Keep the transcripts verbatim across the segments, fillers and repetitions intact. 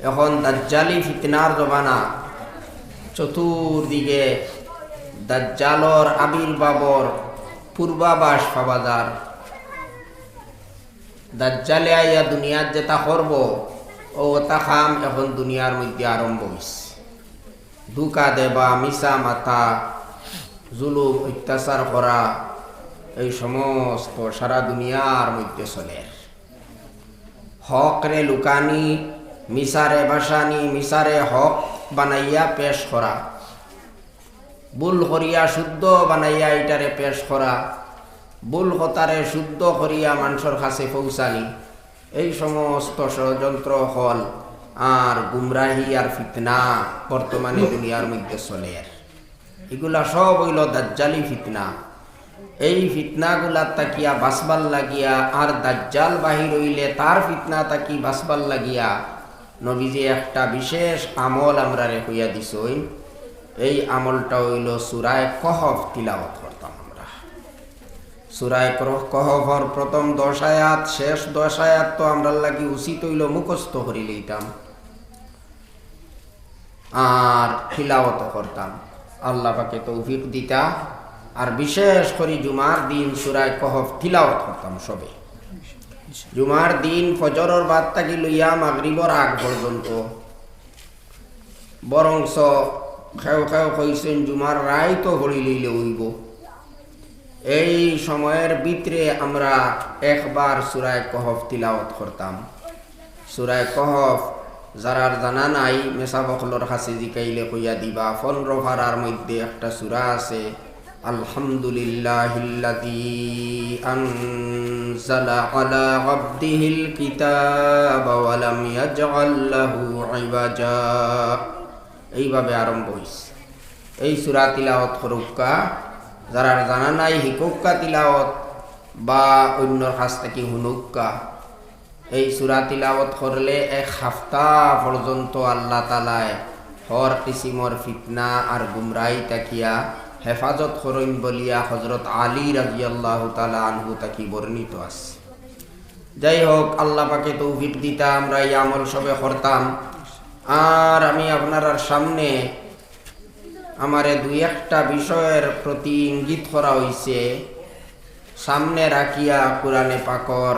এখন দাজ্জালি ফিতনার জমানা। চতুর্দিকে দাজ্জালর আবির্ভাবর পূর্বাভাস পাওয়া যার। দাজ্জালে আইয়া দুনিয়াত যেটা করব, ও ওটা কাম এখন দুনিয়ার মধ্যে আরম্ভ হইছে। ধোঁকা দেবা, মিছা মাতা, জুলুম অত্যাচার করা, এই সমস্ত সারা দুনিয়ার মধ্যে চলের। হকরে লুকানি, মিছারে ভাসানি, মিছারে হক বানাইয়া পেশ করা, ভুল করিয়া শুদ্ধ বানাইয়া ইটারে পেশ করা, ভুল কথারে শুদ্ধ করিয়া মানষর কাছে পৌঁছানি, এই সমস্ত ষড়যন্ত্র অকল আর গুমরাহি আর ফিতনা বর্তমানে দুনিয়ার মধ্যে চলের। ইগুলা সব অইলো দাজ্জালি ফিতনা। এই ফিতনাগুলা থাকিয়া বাঁচবার লাগিয়া আর দাজ্জাল বাহির অইলে তার ফিতনা থাকি বাঁচবার লাগিয়া নবীজি একটা বিশেষ আমল আমরারে কইয়া দিছইন। এই আমলটা অইলো সূরায়ে কহফ তিলাওয়াত করতাম আমরা। সূরায়ে কর-, কহফর প্রথম দশ আয়াত, শেষ দশ আয়াত তো আমরার লাগি উচিত অইলো মুখস্থ করি লইতাম। আর তিলাওয়াতও করতাম। আল্লাহ পাকে তৌফিক দিতা। আর বিশেষ করি জুমার দিন সূরায়ে কহফ তিলাওয়াত করতাম সবে। জুমার দিন ফজরর বাদ থাকি লইয়া মাগরিবর আগ পর্যন্ত, বরঞ্চ কেউ কেউ কইছইন জুমার রাইতও পড়ি লইলে অইবো। এই সময়র ভিতরে আমরা একবার সূরায়ে কহফ তিলাওয়াত করতাম। সূরায়ে কহফ যারার জানা নাই, মেসাব অকলর কাছে জিকাইলে কইয়া দিবা, পনরো পারার মধ্যে একটা সূরা আছে, আলহামদুলিল্লাহিল্লাযী আনজালা আলা আবদিহিল কিতাবা ওয়া লাম ইয়াজআল লাহু ইওয়াজা। এইভাবে আরম্ভ হইছে। এই সূরা তিলাওয়াত করুক্কা, যারার জানা নাই হিকউক্কা তিলাওয়াত বা অন্যর কাছ থাকি হুনুক্কা। এই সূরা তিলাওয়াত করলে এক হাফতা পর্যন্ত আল্লাহ তাআলায় হর কিসিমর ফিতনা আর গুমরাহি থাকিয়া হেফাজত করইন বলিয়া হযরত আলী রাদিয়াল্লাহু তাআলা আনহু থাকি বর্ণিত আছে। যাই হোক, আল্লাহ পাকে তৌফিক দিতা, আমরা এই আমল সবে করতাম। আর আমি আপনারার সামনে আমারে দুই একটা বিষয়ের প্রতি ইঙ্গিত করা হইছে, সামনে রাখিয়া কোরআনে পাকর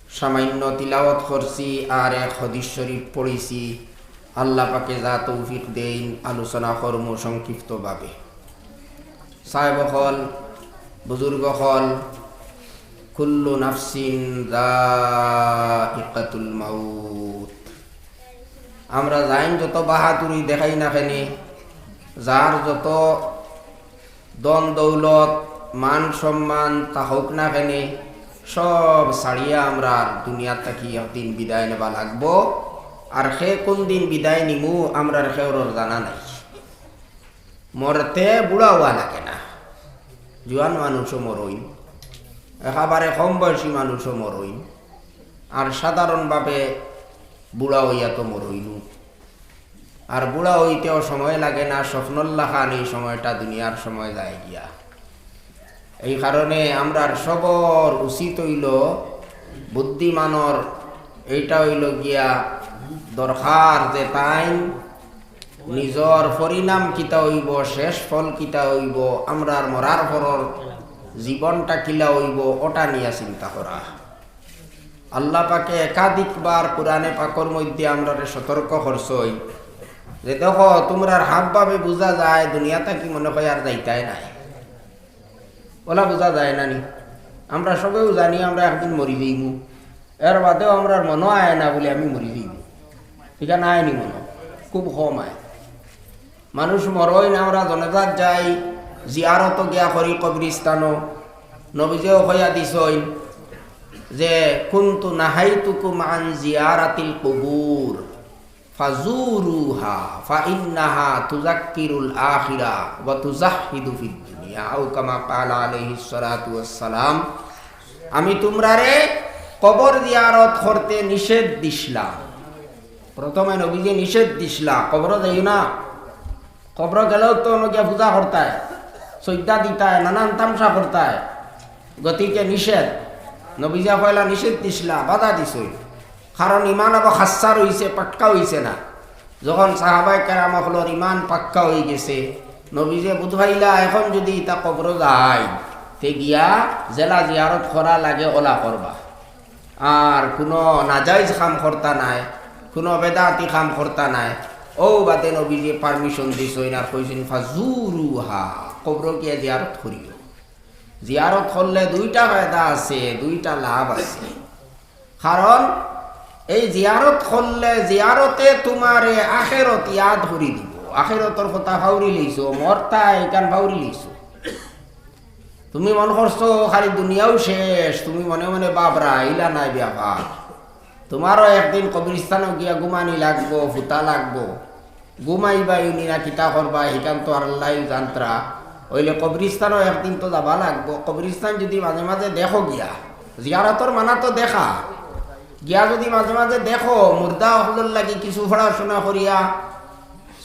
সামান্য তিলাওয়াত করছি আর এক হাদিস শরীফ পড়ছি। আল্লাহ পাকে যা তৌফিক দেইন, আলোচনা করমু সংক্ষিপ্তভাবে। সাহেব অকল, বুজুর্গ অকল, কুল্লু নাফসিন যায়িকাতুল মাউত। আমরা যাইন যত বাহাদুরি দেখাই না কেনে, যার যত ধন দৌলত, মান সম্মান থাকউক না কেনে, সব ছাড়িয়া আমরার দুনিয়া থাকি একদিন বিদায় নেবা লাগবো। আর কে কোন দিন বিদায় নিমু, আমরার কেউরর জানা নাই। মরতে বুড়া অওয়া লাগে না, জুয়ান মানুষও মরইন, একেবারে কম বয়সী মানুষও মরইন, আর সাধারণভাবে বুড়া অইয়া তো মরইনউ। আর বুড়া অইতেও সময় লাগে না, স্বপ্নর লাখান এই সময়টা দুনিয়ার সময় যায় গিয়া। এই কারণে আমরার সবর উচিত অইলো, বুদ্ধিমানর এইটা অইলো গিয়া দরকার যে তাইন নিজর পরিণাম কিতা অইবো, শেষ ফল কিতা অইবো, আমরার মরার পরর জীবনটা কিলা অইবো, ওটা নিয়া চিন্তা করা। আল্লাহ পাকে একাধিকবার কোরআনে পাকর মধ্যে আমরারে সতর্ক করছইন যে, "দেখো, তুমরার হাবভাবে বুঝা যায় দুনিয়া থাকি মনে কয় আর যাইতায় নায়।" ওলা বুঝা যায় না নি? আমরা সবেউ জানি আমরা একদিন মরি যাইমু, এর বাদেও আমরার মনো আয় না বলে আমি মরি যাইমু। ঠিক না, আয় নি মনো? খুব কম আয়। মানুষ মরইন, আমরা জনাজাত যাই, জিয়ারত গিয়া করি কবরস্থানো। নবীজিও কইয়া দিছইন যে, "কুনতু নাহাইতুকুম আন জিয়ারাতিল কুবুর, ফাজুরুহা, ফাইন্নাহা তুযাক্কিরুল আখিরা ওয়া তুজাহহিদু ফিদ দুনিয়া", আও কামা ক্বালা আলাইহিস সালাতু ওয়াস সালাম। আমি তুমরারে কবর জিয়ারত করতে নিষেধ দিছলাম। প্রথমে নবীজি নিষেধ দিছলা, "কবরো যাইও না।" কবরো গেলেও তো অনো গিয়া পূজা করতায়, সইজদা দিতায়, নানান তামশা করতায়। গতিকে নিষেধ। নবীজি পয়লা নিষেধ দিছলা, বাধা দিছইন। কারণ ইমান আবার খাস্সা রইছে, পাক্কা অইছে না। যখন সাহাবায়ে কেরাম অকলর ইমান পাক্কা অইগেছে, নবীজিয়ে বুঝাইলা, এখন যুদি ইতা কবরো যাইন, তে গিয়া যেলা জিয়ারত করা লাগে অলা করবা, আর কুনু নাজাইজ কাম করতা নায়, কুনু বেদাতি কাম করতা নায়। অউ বাদে নবীজিয়ে permission দিছইন আর কইছইন, "ফাজুরুহা", কবরো গিয়া জিয়ারত করিও। জিয়ারত করলে দুইটা ফায়দা আছে, দুইটা লাভ আছে। কারণ এই জিয়ারত করলে, জিয়ারতে তুমারে আখেরত ইয়াদ করি দিবো। আখেরতর কথা ফাউরি লইছো, মরতা ইখান ফাউরি লইছো। তুমি মনে করছো খালি দুনিয়াউ শেষ, তুমি মনে মনে ভাবরায়, ইলা নায় ব্যাপার। তুমারও একদিন কবরস্থানো গিয়া ঘুমানি লাগবো, ফুতা লাগবো। ঘুমাইবায়নি না কিতা করবায়, হিখান তো আর আল্লায় জানতরা। অইলে কবরস্থানো একদিন তো যাবা লাগবো। কবরস্থান যুদি মাঝে মাঝে দেখো গিয়া, জিয়ারতর মানা তো দেখা, গিয়া যুদি মাঝে মাঝে দেখো, মুর্দা অকলর লাগি কিছু পড়াশুনা করিয়া,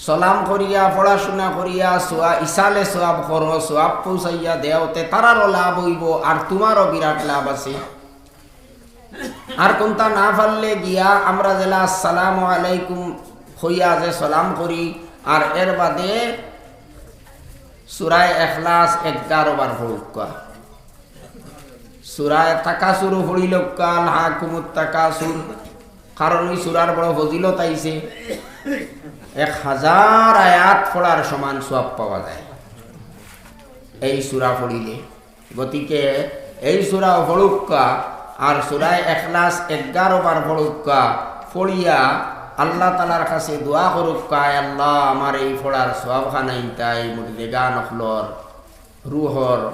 সালাম করিয়া, পড়াশুনা করিয়া, সোয়া-, ইসালে সোয়াব করো, সোয়াব পৌঁছাইয়া দেও, তে তারারও লাভ অইবো, আর তুমারও বিরাট লাভ আছে। আর কুনতা না পারলে গিয়া আমরা যেলা আসসালামু আলাইকুম কইয়া যে সালাম করি, আর এর বাদে সূরায়ে ইখলাস এগারো বার পড়ুক্কা, সূরায়ে তাকাসুরও পড়িলউক্কা, আলহাকুমুত তাকাসুর, কারণ অউ সূরার বড় ফজিলত আইছে। এক হাজার আয়াত পড়ার সমান সওয়াব পাওয়া যায় এই সূরা পড়িলে। গতিকে এই সূরাও পড়ুক্কা, আর সূরায়ে ইখলাস এগারো বার পড়ুক্কা, পড়িয়া আল্লাহ তাআলার কাছে দোয়া করুক্কা, "আয় আল্লাহ, আমার এই পড়ার সওয়াবখান ইনতাই মুর্দেগান অকলর রুহর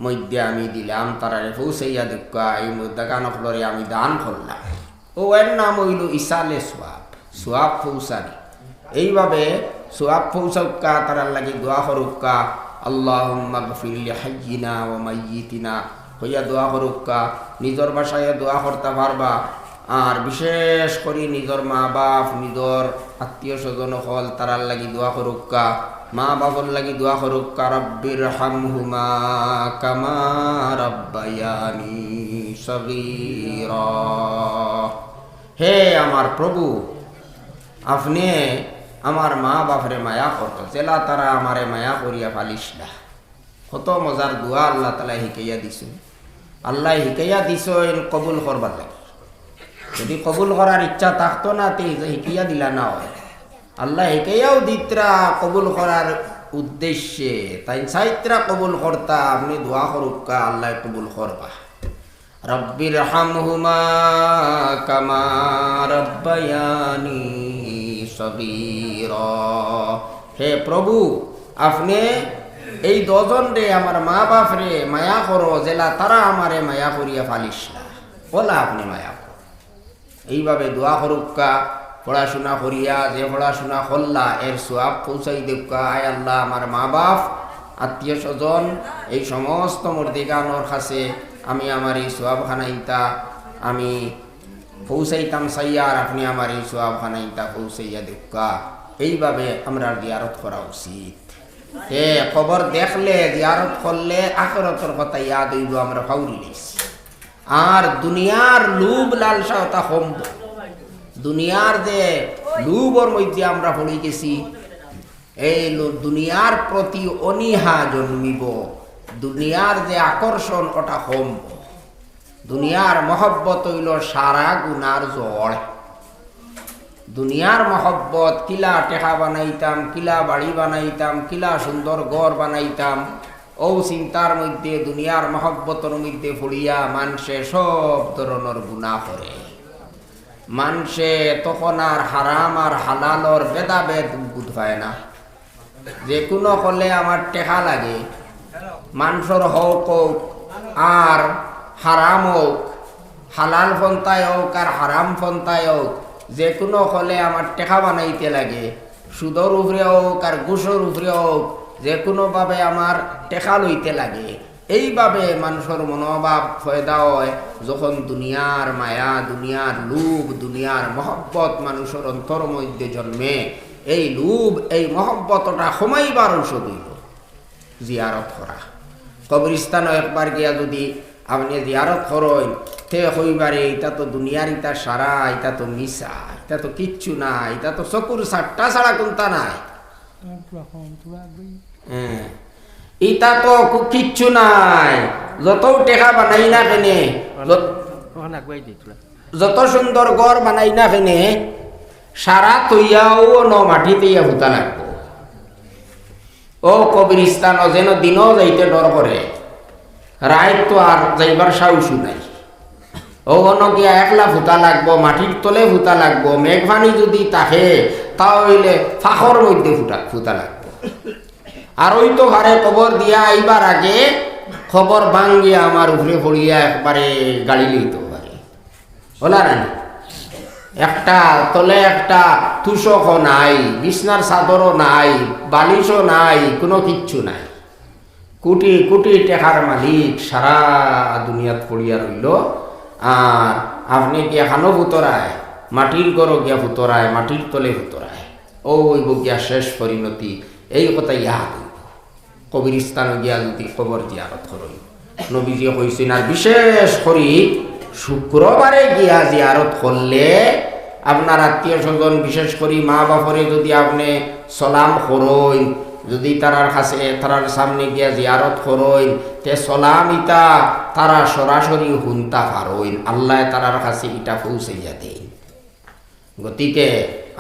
মধ্যে আমি দিলাম, তারারে পৌঁছাইয়া দেউক্কা, এই মুর্দেগান অকলরে আমি দান করলাম।" অউ এর নাম অইলো ইসালে সওয়াব, সওয়াব পৌঁছানি। এইভাবে সওয়াব পৌঁছাউক্কা, তারার লাগি দোয়া করুক্কা, "আল্লাহুম্মাগফির লিহাইয়িনা ওয়া মাইয়িতিনা" কইয়া দোয়া করুক্কা। নিজর ভাষায় দোয়া করতা পারবা, আর বিশেষ করি নিজর মা বাপ, নিজর আত্মীয় স্বজন অকল, তারার লাগি দোয়া করুক্কা, মা বাপর লাগি দোয়া করুক্কা, "রাব্বির হামহুমা কামা রাব্বায়ানি সগীরা।" হে আমার প্রভু, আপনে আমার মা বাপরে মায়া করো, যেলা তারা আমারে মায়া করিয়া পালিছলা। কত মজার দোয়া আল্লাহ তাআলায় হিকাইয়া দিছইন। আল্লায় হিকাইয়া দিছইন কবুল করবার লাগি। যুদি কবুল করার ইচ্ছা থাকতো না, তে হিকাইয়া দিলা না অয়। আল্লায় হিকাইয়াও দিতরা কবুল করার উদ্দেশ্যে, তাইন চাইতরা কবুল করতা, আপনে দোয়া করুক্কা, আল্লায় কবুল করবা। "রাব্বির হামহুমা কামা রাব্বায়ানি সগীরা।" হে প্রভু, আপনে এই দুইজনরে, আমার মা বাপরে মায়া করো, যেলা তারা আমারে মায়া করিয়া পালিছলা, অলা আপনে মায়া করো। এইভাবে দোয়া করুক্কা, পড়াশুনা করিয়া, যে পড়াশুনা করলা, এর সওয়াব পৌঁছাই দেউক্কা। আয় আল্লাহ, আমার মা বাপ, আত্মীয় স্বজন, এই সমস্ত মুর্দেগানর কাছে আমি আমার এই সওয়াবখান ইনতা আমি পৌঁছাইতাম চাইয়ার, আপনে আমার এই সওয়াবখান ইনতা পৌঁছাইয়া দেউক্কা। এইভাবে আমরার জিয়ারত করা উচিত। তে কবর দেখলে, জিয়ারত করলে আখেরাতর কথা ইয়াদ অইবো, আমরা ফাউরি লাইছি। আর দুনিয়ার লোভ লালসা অটা কমবো। দুনিয়ার যে লোভর মধ্যে আমরা পড়ি গেছি, এই লো-, দুনিয়ার প্রতি অনীহা জন্মিবো, দুনিয়ার যে আকর্ষণ অটা কমবো। দুনিয়ার মহব্বত অইলো সারা গুনার জড়। দুনিয়ার মহব্বত, কিলা টেকা বানাইতাম, কিলা বাড়ি বানাইতাম, কিলা সুন্দর ঘর বানাইতাম, অউ চিন্তার মধ্যে, দুনিয়ার মহব্বতর মধ্যে পড়িয়া মানষে সব ধরনর গুনা করে। মানষে তখন আর হারাম আর হালালর ভেদাভেদ বুঝ পায় না। যে কুনু হকলে আমার টেকা লাগে, মানষর হক অউক আর হারাম অউক, হালাল পন্থায় অউক আর হারাম পন্থায় অউক, যে কুনু হকলে আমার টেকা বানাইতে লাগে, সুদর উপরে অউক আর ঘুষর উপরে অউক, যে কুনুভাবে আমার টেকা লইতে লাগে। এইভাবে মানষর মনোভাব পয়দা অয়, যখন দুনিয়ার মায়া, দুনিয়ার লোভ, দুনিয়ার মহব্বত মানষর অন্তর মধ্যে জন্মে। এই লোভ, এই মহব্বতটা কমাইবার ঔষধ অইলো জিয়ারত করা। কবরস্থানো একবার গিয়া যুদি আপনে জিয়ারত করইন, তে কইবারে, ইটা তো দুনিয়ার, ইটা সারা, ইটা তো মিছা, ইটা তো কিচ্ছু না, ইটা তো চকুর সাতটা ছাড়া কুন্তা নাই। হ্যাঁ, ইটা তো কু-, কিচ্ছু নাই। যত টেকা বানাই না কেনে, যত, যত সুন্দর ঘর বানাই না কেনে, সারা তৈয়াও ন মাটিতে ইয়া ফুতা লাগবো। ও কবরস্থান, ও যেন দিনও যাইতে ডর করে, রাইত তো আর যাইবার সাহসও নাই। ও অনো গিয়া একলা ফুতা লাগবো, মাটির তলে ফুতা লাগবো। মেঘ পানি যদি থাকে, তা অইলে ফাঁকর মধ্যে ফুটা, ফুতা লাগবো। আর ওই তো ঘরে কবর দিয়া আইবার আগে কবর ভাঙ্গিয়া আমার উপরে পড়িয়া একবারে গাড়ি লইতো পারে। ওলা না? একটা তলে একটা তুষকও নাই, বিছনার চাদরও নাই, বালিশও নাই, কোনো কিচ্ছু নাই। কোটি কোটি টেকার মালিক সারা দুনিয়াত পড়িয়া রইল। আর আপনে গিয়া খানো ফুতরায়, মাটির ঘরো গিয়া ফুতরায়, মাটির তলে ফুতরায়। ও অইব গিয়া শেষ পরিণতি। এই কথা ইয়াদ অইব। কবরস্থানো গিয়া যদি কবর জিয়ারত করইন, নবীজি কইছেন, আর বিশেষ করি শুক্রবারে গিয়া জিয়ারত করলে আপনার আত্মীয় স্বজন, বিশেষ করি মা বাপরে যদি আপনে সালাম করইন, যদি তারার কাছে, তারার সামনে গিয়া জিয়ারত করইন, তে সালাম ইতা তারা সরাসরি হুনতা পারইন, আল্লায় তারার কাছে ইটা পৌঁছাইয়া দেইন। গতিকে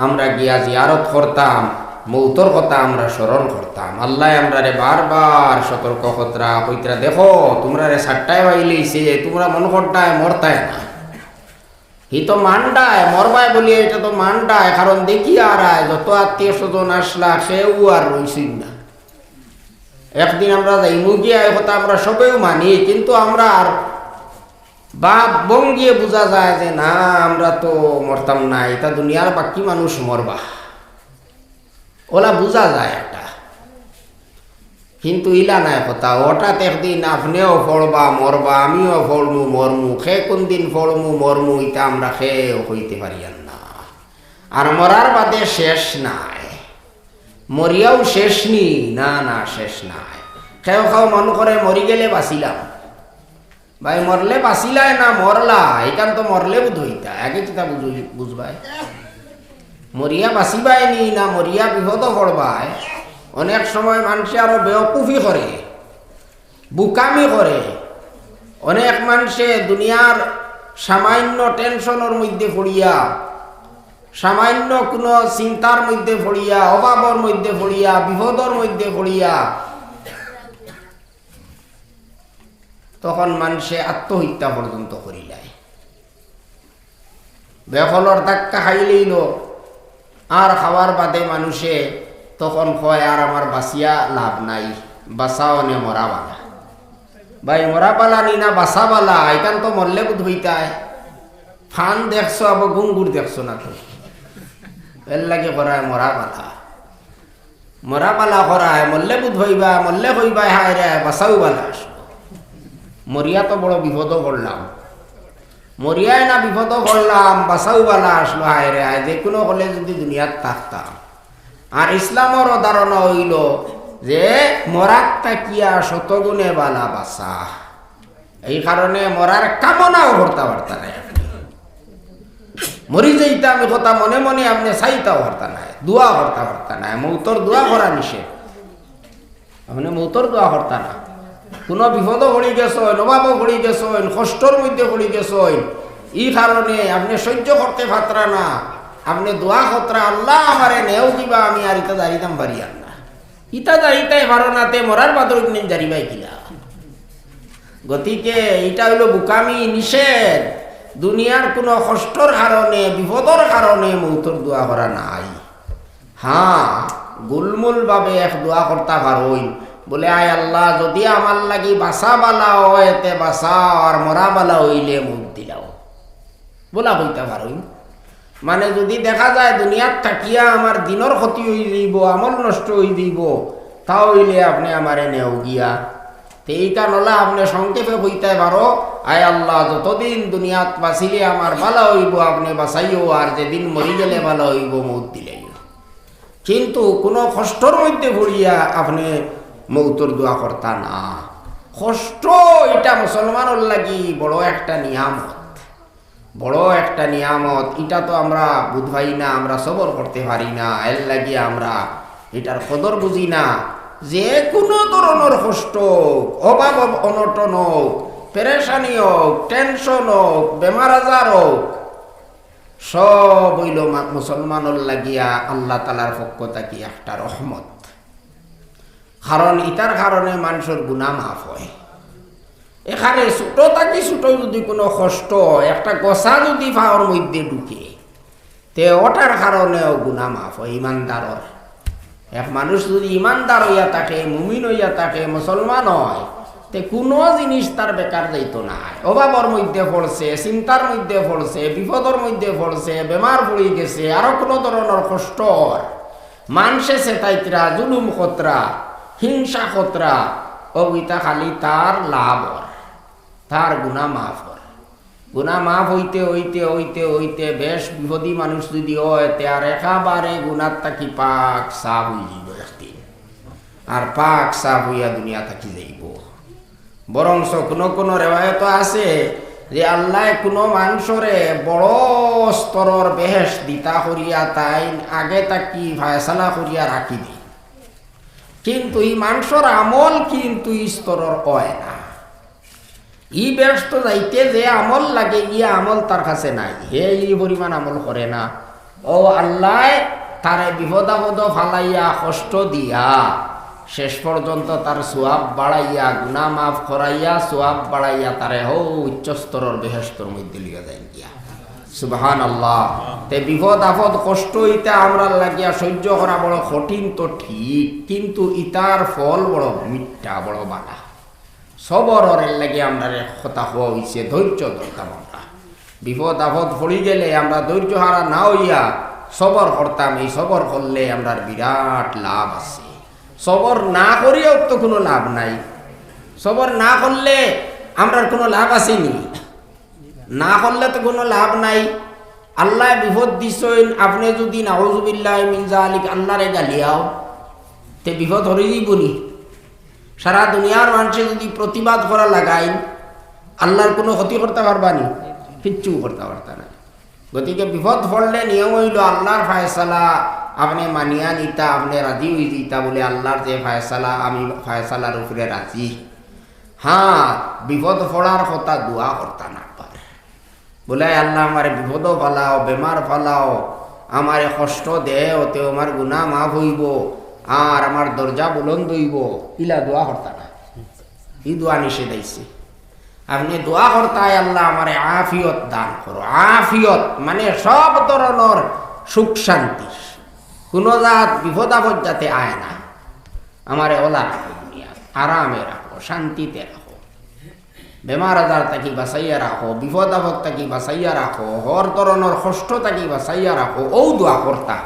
আমরা গিয়া জিয়ারত করতাম, মৌতর কথা আমরা স্মরণ করতাম। আল্লায় আমরারে বারবার সতর্ক করতরা, কইতরা, দেখো, তুমরারে সাতটায় পাইলিছে, তুমরা মনো করতায় মরতায় না। হি তো মানডায়, মরবায় বলিয়া ইটা তো মানডায়, কারণ দেখিয়ার আয় যত আত্মীয় স্বজন আসলা, কেউ আর রইছইন না। একদিন আমরা যাইমু গিয়া, এই কথা আমরা সবেউ মানি, কিন্তু আমরার ভাব ভঙ্গিয়ে বুঝা যায় যে না, আমরা তো মরতাম না, ইতা দুনিয়ার বাকি মানুষ মরবা, ওলা বুঝা যায় একটা। কিন্তু ইলা নায় কথা, হঠাৎ একদিন আপনেও পড়বা, মরবা, আমিও পড়মু, মরমু। কে কোন দিন পড়মু, মরমু, ইতা আমরা কেউ কইতে পারিয়ার না। আর মরার বাদে শেষ নাই, মরিয়াও শেষ নি? না, না, শেষ নাই। কেউ কেউ মনো করে মরি গেলে বাঁচিলাম। ভাই, মরলে বাঁচিলায় না মরলা, ইখান তো মরলে বুঝ অইতা, আগে কিতা বুঝ-, বুঝবায়? মরিয়া বাঁচিবায় নি না মরিয়া বিপদো পড়বায়? অনেক সময় মানষে আরো বেওকুফি করে, বুকামি করে। অনেক মানষে দুনিয়ার সামান্য টেনশনর মধ্যে পড়িয়া, সামান্য কোনো চিন্তার মধ্যে পড়িয়া, অভাবর মধ্যে পড়িয়া, বিপদর মধ্যে পড়িয়া, তখন মানষে আত্মহত্যা পর্যন্ত করিলায়। বেকলর ধাক্কা খাইলেই লো, আর খাওয়ার বাদে মানষে তখন কয়, আর আমার বাঁচিয়া লাভ নাই, বাঁচা অনে মরা বালা। ভাই, মরা বালা নি না বাঁচা বালা, ইখান তো মরলে বুঝ অইতায়। ফান দেখছো, আবার গুঙ্গুর দেখছো না তো, এর লাগি করায় মরা বালা। মরা বালা করায়, মরলে বুঝ অইবা, মরলে কইবায়, হায় রে, বাঁচাউ বালা আসলো। মরিয়া তো বড় বিপদো পড়লাম, মরিয়ায় না বিপদো পড়লাম, বাঁচাউ বালা আসলো, হায় রে, হায়, যে কোনো হলে যদি দুনিয়াত থাকতাম। আর ইসলামর ধারণা অইল যে মরাত থাকিয়া শতগুণে বালা বাঁচা। এই কারণে মরার কামনাও করতা পারতা নায়। মরি যাইতা আমি কথা মনে মনে আপনে চাইতাও পারতা নায়, দোয়া করতা পারতা নায়, মৌতর দোয়া করা নিষেধ। আপনে মৌতর দোয়া করতা না। কোনো বিপদো পড়ি গেছইন, অভাবো পড়ি গেছইন, কষ্টর মধ্যে পড়ি গেছইন, ই কারণে আপনে সহ্য করতে পারতরা না, আপনে দোয়া করতরা, আল্লাহ আমারে নেও কিবা, আমি আর ইতা দাঁড়িতাম পারিয়ার না। ইতা দাঁড়িতায় পারো না, তে মরার বাদর দিন দাঁড়িবায় কিলা? গতিকে ইটা অইল বুকামি, নিষেধ। দুনিয়ার কোনো কষ্টর কারণে, বিপদর কারণে মৌতর দোয়া করা নাই। হ্যাঁ, গুলমুল ভাবে এক দোয়া করতা পারইন, বলে, আয় আল্লাহ, যদি আমার লাগি বাঁচা বালা অয়, তে বাঁচাও, আর মরা বালা অইলে মৌত দিলাও। বলা কইতা পারইন। মানে, যদি দেখা যায় দুনিয়াত থাকিয়া আমার দিনর ক্ষতি অই যাইব, আমল নষ্ট অই যাইব, তা অইলে আপনে আমারে নেও গিয়া। তে ইখান অইলা আপনে সংক্ষেপে কইতায় পারো, আয় আল্লাহ, যতদিন দুনিয়াত বাঁচিলে আমার বালা অইব, আপনে বাঁচাইও, আর যেদিন মরি গেলে বালা অইব, মৌত দিলাইও। কিন্তু কোনো কষ্টর মধ্যে পড়িয়া আপনে মৌতর দোয়া করতা না। কষ্ট ইটা মুসলমানর লাগি বড় একটা নিয়ামত। বড় একটা নিয়ামত, ইটা তো আমরা বুঝ পাই না, আমরা সবর করতে পারি না, এর লাগি আমরা ইটার কদর বুঝি না। যে কোনো ধরনর কষ্ট হোক, অভাব অব-, অনটন হোক, পেরেশানি হোক, টেনশন হোক, বেমার আজার হোক, সব অইলো মা-, মুসলমানর লাগিয়া আল্লাহ তাআলার পক্ষ থাকি একটা রহমত। কারণ ইতার কারণে মানষর গুনা মাফ অয়। এখানে ছোট থাকি ছোট যদি কোনো কষ্ট অয়, একটা গছা যদি পাওর মধ্যে ঢুকে, তে ওটার কারণেও গুনা মাফ অয় ইমানদারর। এক মানুষ যদি ইমানদার অইয়া থাকে, মুমিন অইয়া থাকে, মুসলমান অয়, তে কোনো জিনিস তার বেকার যাইতো নায়। অভাবর মধ্যে পড়ছে, চিন্তার মধ্যে পড়ছে, বিপদর মধ্যে পড়ছে, বেমার পড়ি গেছে, আরো কোনো ধরনর কষ্ট অর, মানষে সেতাইতরা, জুলুম করতরা, হিংসা করতরা, অউ ইতা খালি তার লাভ অর, তার গুনা মাফ অর। গুনা মাফ অইতে, অইতে, অইতে, অইতে বেশ বিপদী মানুষ যদি অয়, তে আর একেবারে গুনার থাকি পাক সাফ অইযিবো একদিন। আর পাক সাফ অইয়া দুনিয়া থাকি যাইবো। বরঞ্চ কোনো কোনো রেওয়ায়ত আছে যে আল্লায় কোনো মানষরে বড় স্তরর বেহেশত দিতা করিয়া তাইন আগে থাকি ফয়সালা করিয়া রাখি দেইন। কিন্তু ই মানষর আমল কিন্তু ই স্তরর অয় না। ই বেহেশতো যাইতে যে আমল লাগে, ই আমল তার কাছে নাই, হে ই পরিমাণ আমল করে না। অউ আল্লায় তারে বিপদ আপদো ফালাইয়া, কষ্ট দিয়া, শেষ পর্যন্ত তার সওয়াব বাড়াইয়া, গুনা মাফ করাইয়া, সওয়াব বাড়াইয়া তারে হউ উচ্চ স্তরর বেহেশতর মধ্যে লইয়া যাইন গিয়া। সুবহানাল্লাহ। তে বিপদ আপদ কষ্ট ইতা আমরার লাগিয়া সহ্য করা বড় কঠিন তো ঠিক, কিন্তু ইতার ফল বড় মিঠা, বড় বালা। সবরর লাগি আমরারে কথা কওয়া অইছে, ধৈর্য ধরতাম আমরা। বিপদ আপদ পড়ি গেলে আমরা ধৈর্য হারা না অইয়া সবর করতাম। এই সবর করলে আমরার বিরাট লাভ আছে। সবর না করিয়াও তো কোনো লাভ নাই। সবর না করলে আমরার কোনো লাভ আছে নি? না করলে তো কোনো লাভ নাই। আল্লায় বিপদ দিছইন, আপনে যদি নাউজুবিল্লাহি মিন জালিক আল্লারে গালিয়াও, তে বিপদ হরি যাইবো নি? সারা দুনিয়ার মানষে যদি প্রতিবাদ করা লাগাইন, আল্লার কোনো ক্ষতি করতা পারবা নি? কিচ্ছু করতা পারতা নায়। গতিকে বিপদ পড়লে নিয়ম অইলো আল্লার ফয়সালা আপনে মানিয়া নিতা, আপনে রাজি অইযিতা বুলে আল্লার যে ফয়সালা, আমি ফয়সালার উপরে রাজি। হ্যাঁ, বিপদ পড়ার কথা দোয়া করতা না পারে। বুলে, "আল্লা, আমারে বিপদো ফালাও, বেমার ফালাও, আমারে কষ্ট দেও, তেউ আমার গুনা মাফ অইবো, আর আমার দরজা বুলন্দ অইবো।" ইলা দোয়া করতা না। ই দোয়া নিষেধ আইছে। আপনে দোয়া করতা, "আল্লা, আমারে আফিয়ত দান করো।" আফিয়ত মানে সব ধরনর সুখ শান্তি, কোনো জাত বিপদ আপদ যাতে আয় না। আমারে অলা রাখো দুনিয়াত, আরামে রাখো, শান্তিতে রাখো। বেমার আজার থাকি বাঁচাইয়া রাখো, বিপদ আপদ থাকি বাঁচাইয়া রাখো, হর ধরনর কষ্ট থাকি বাঁচাইয়া রাখো, অউ দোয়া করতা।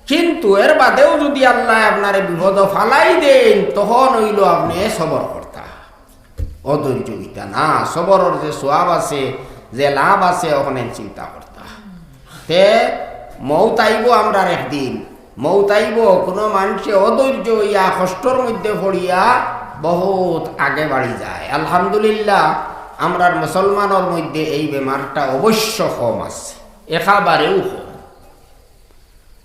কিন্তু এর বাদেও যদি আল্লায় আপনারে বিপদো ফালাই দেইন, তখন অইলো আপনে সবর করতা। অধৈর্য অইতা না। সবরর যে সওয়াব আছে, যে লাভ আছে, অখান চিন্তা করতা। তে মউত আইবো আমরার একদিন, মউত আইবো, কোনো মানষে অধৈর্য অইয়া কষ্টর মধ্যে পড়িয়া বহুত আগে বাড়ি যায়। আলহামদুলিল্লাহ, আমরার মুসলমানর মধ্যে এই বেমারটা অবশ্য কম আছে, একেবারেউ কম।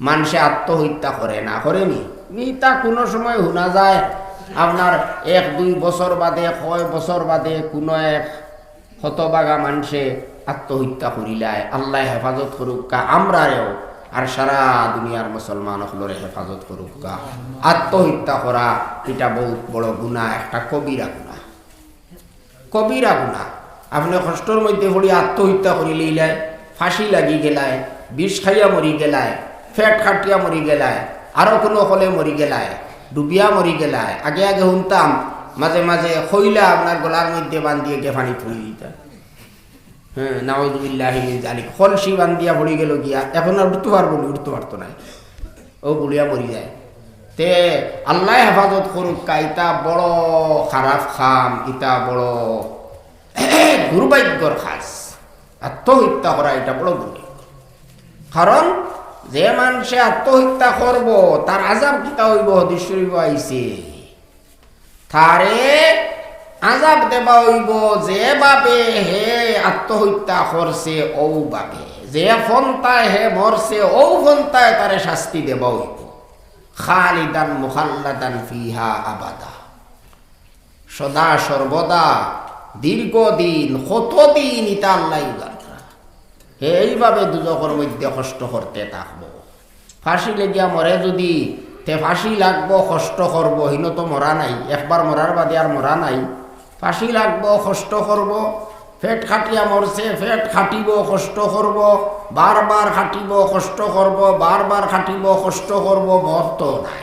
মানষে আত্মহত্যা করে না, করে নি? ইতা কোনো সময় হুনা যায়, আপনার এক দুই বছর বাদে, কয় বছর বাদে কোনো এক হতভাগা মানষে আত্মহত্যা করিলায়। আল্লায় হেফাজত করুক্কা আমরারেও, আর সারা দুনিয়ার মুসলমান অকলরে হেফাজত করুক্কা। আত্মহত্যা করা ইটা বহুত বড় গুনা, একটা কবিরা গুনা, কবিরা গুনা। আপনে কষ্টর মধ্যে পড়ি আত্মহত্যা করিলাইলায়, ফাঁসি লাগি গেলায়, বিষ খাইয়া মরি গেলায়, পেট কাটিয়া মরি গেলায়, আরো কোনো অকলে মরি গেলায়, ডুবিয়া মরি গেলায়। আগে আগে হুনতাম, মাঝে মাঝে কইলা আপনার গলার মধ্যে বান্ধিয়া গিয়া পানিত পড়ি দিতা। হ্যাঁ, নাউজুবিল্লাহি মিন জালিক। কলসি বান্ধিয়া পড়ি গেলো গিয়া, এখন আর উঠতো পারবো নি, উঠতো পারতো নায়, অউ বুড়িয়া মরি যায়। তে আল্লায় হেফাজত করুক্কা, ইতা বড় খারাপ কাম, ইতা বড় দুর্ভাগ্যর কাজ। আত্মহত্যা করা ইটা বড় গুনা। কারণ যে মানষে আত্মহত্যা করবো, তার আযাব কিতা অইবো? হাদিস শরীফো আইছে, তারে আযাব দেওয়া অইবো যেভাবে হে আত্মহত্যা করছে, অউ ভাবে। যে পন্থায় হে মরছে, অউ পন্থায় তারে শাস্তি দেওয়া অইবো। খালিদান মুখাল্লাদান ফিহা আবাদা। সদা সর্বদা, দীর্ঘদিন, কতদিন ইতা আল্লায় জানরা। হে এইভাবে দুজখর মধ্যে কষ্ট করতে থাকবো। ফাঁসি লাগিয়া মরে যুদি, তে ফাঁসি লাগবো, কষ্ট করবো, হিনো তো মরা নাই, একবার মরার বাদে আর মরা নাই। ফাঁসি লাগবো, কষ্ট করবো, পেট কাটিয়া মরছে, পেট কাটিবো, কষ্ট করবো, বারবার কাটিবো, কষ্ট করবো, বারবার কাটিবো, কষ্ট করবো, মরতো নাই।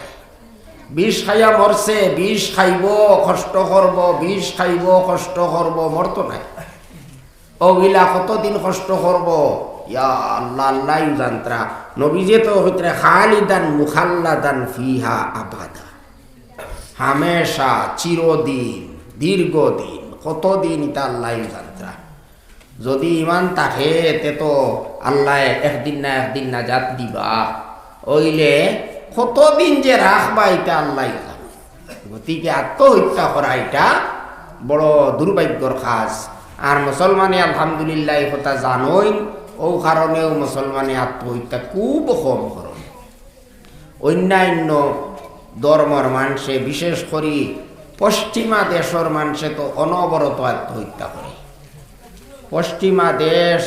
বিষ খাইয়া মরছে, বিষ খাইবো, কষ্ট করবো, বিষ খাইবো, কষ্ট করবো, মরতো নাই। অউ ইলা কতদিন কষ্ট করবো? ইয়া আল্লাহ, আল্লায়উ জানরা। নবীজিয়ে তো কইতরা, খালিদান মুখাল্লাদান ফিহা আবাদা। হামেশা, চিরদিন, দীর্ঘদিন, কতদিন ইতা আল্লায়উ জানরা। যুদি ইমান থাকে, তে তো আল্লায় একদিন না একদিন নাজাত দিবা। অইলে কতদিন যে রাখবা, ইতা আল্লায়উ জানরা। গতিকে আত্মহত্যা করা ইটা বড় দুর্ভাগ্যর কাজ। আর মুসলমানে আলহামদুলিল্লাহ ই কথা জানইন, অউ কারণেউ মুসলমানে আত্মহত্যা খুব কম করইন। অইন্যাইন্য ধর্মর মানষে, বিশেষ করি পশ্চিমা দেশর মানষে তো অনবরত আত্মহত্যা করে। পশ্চিমা দেশ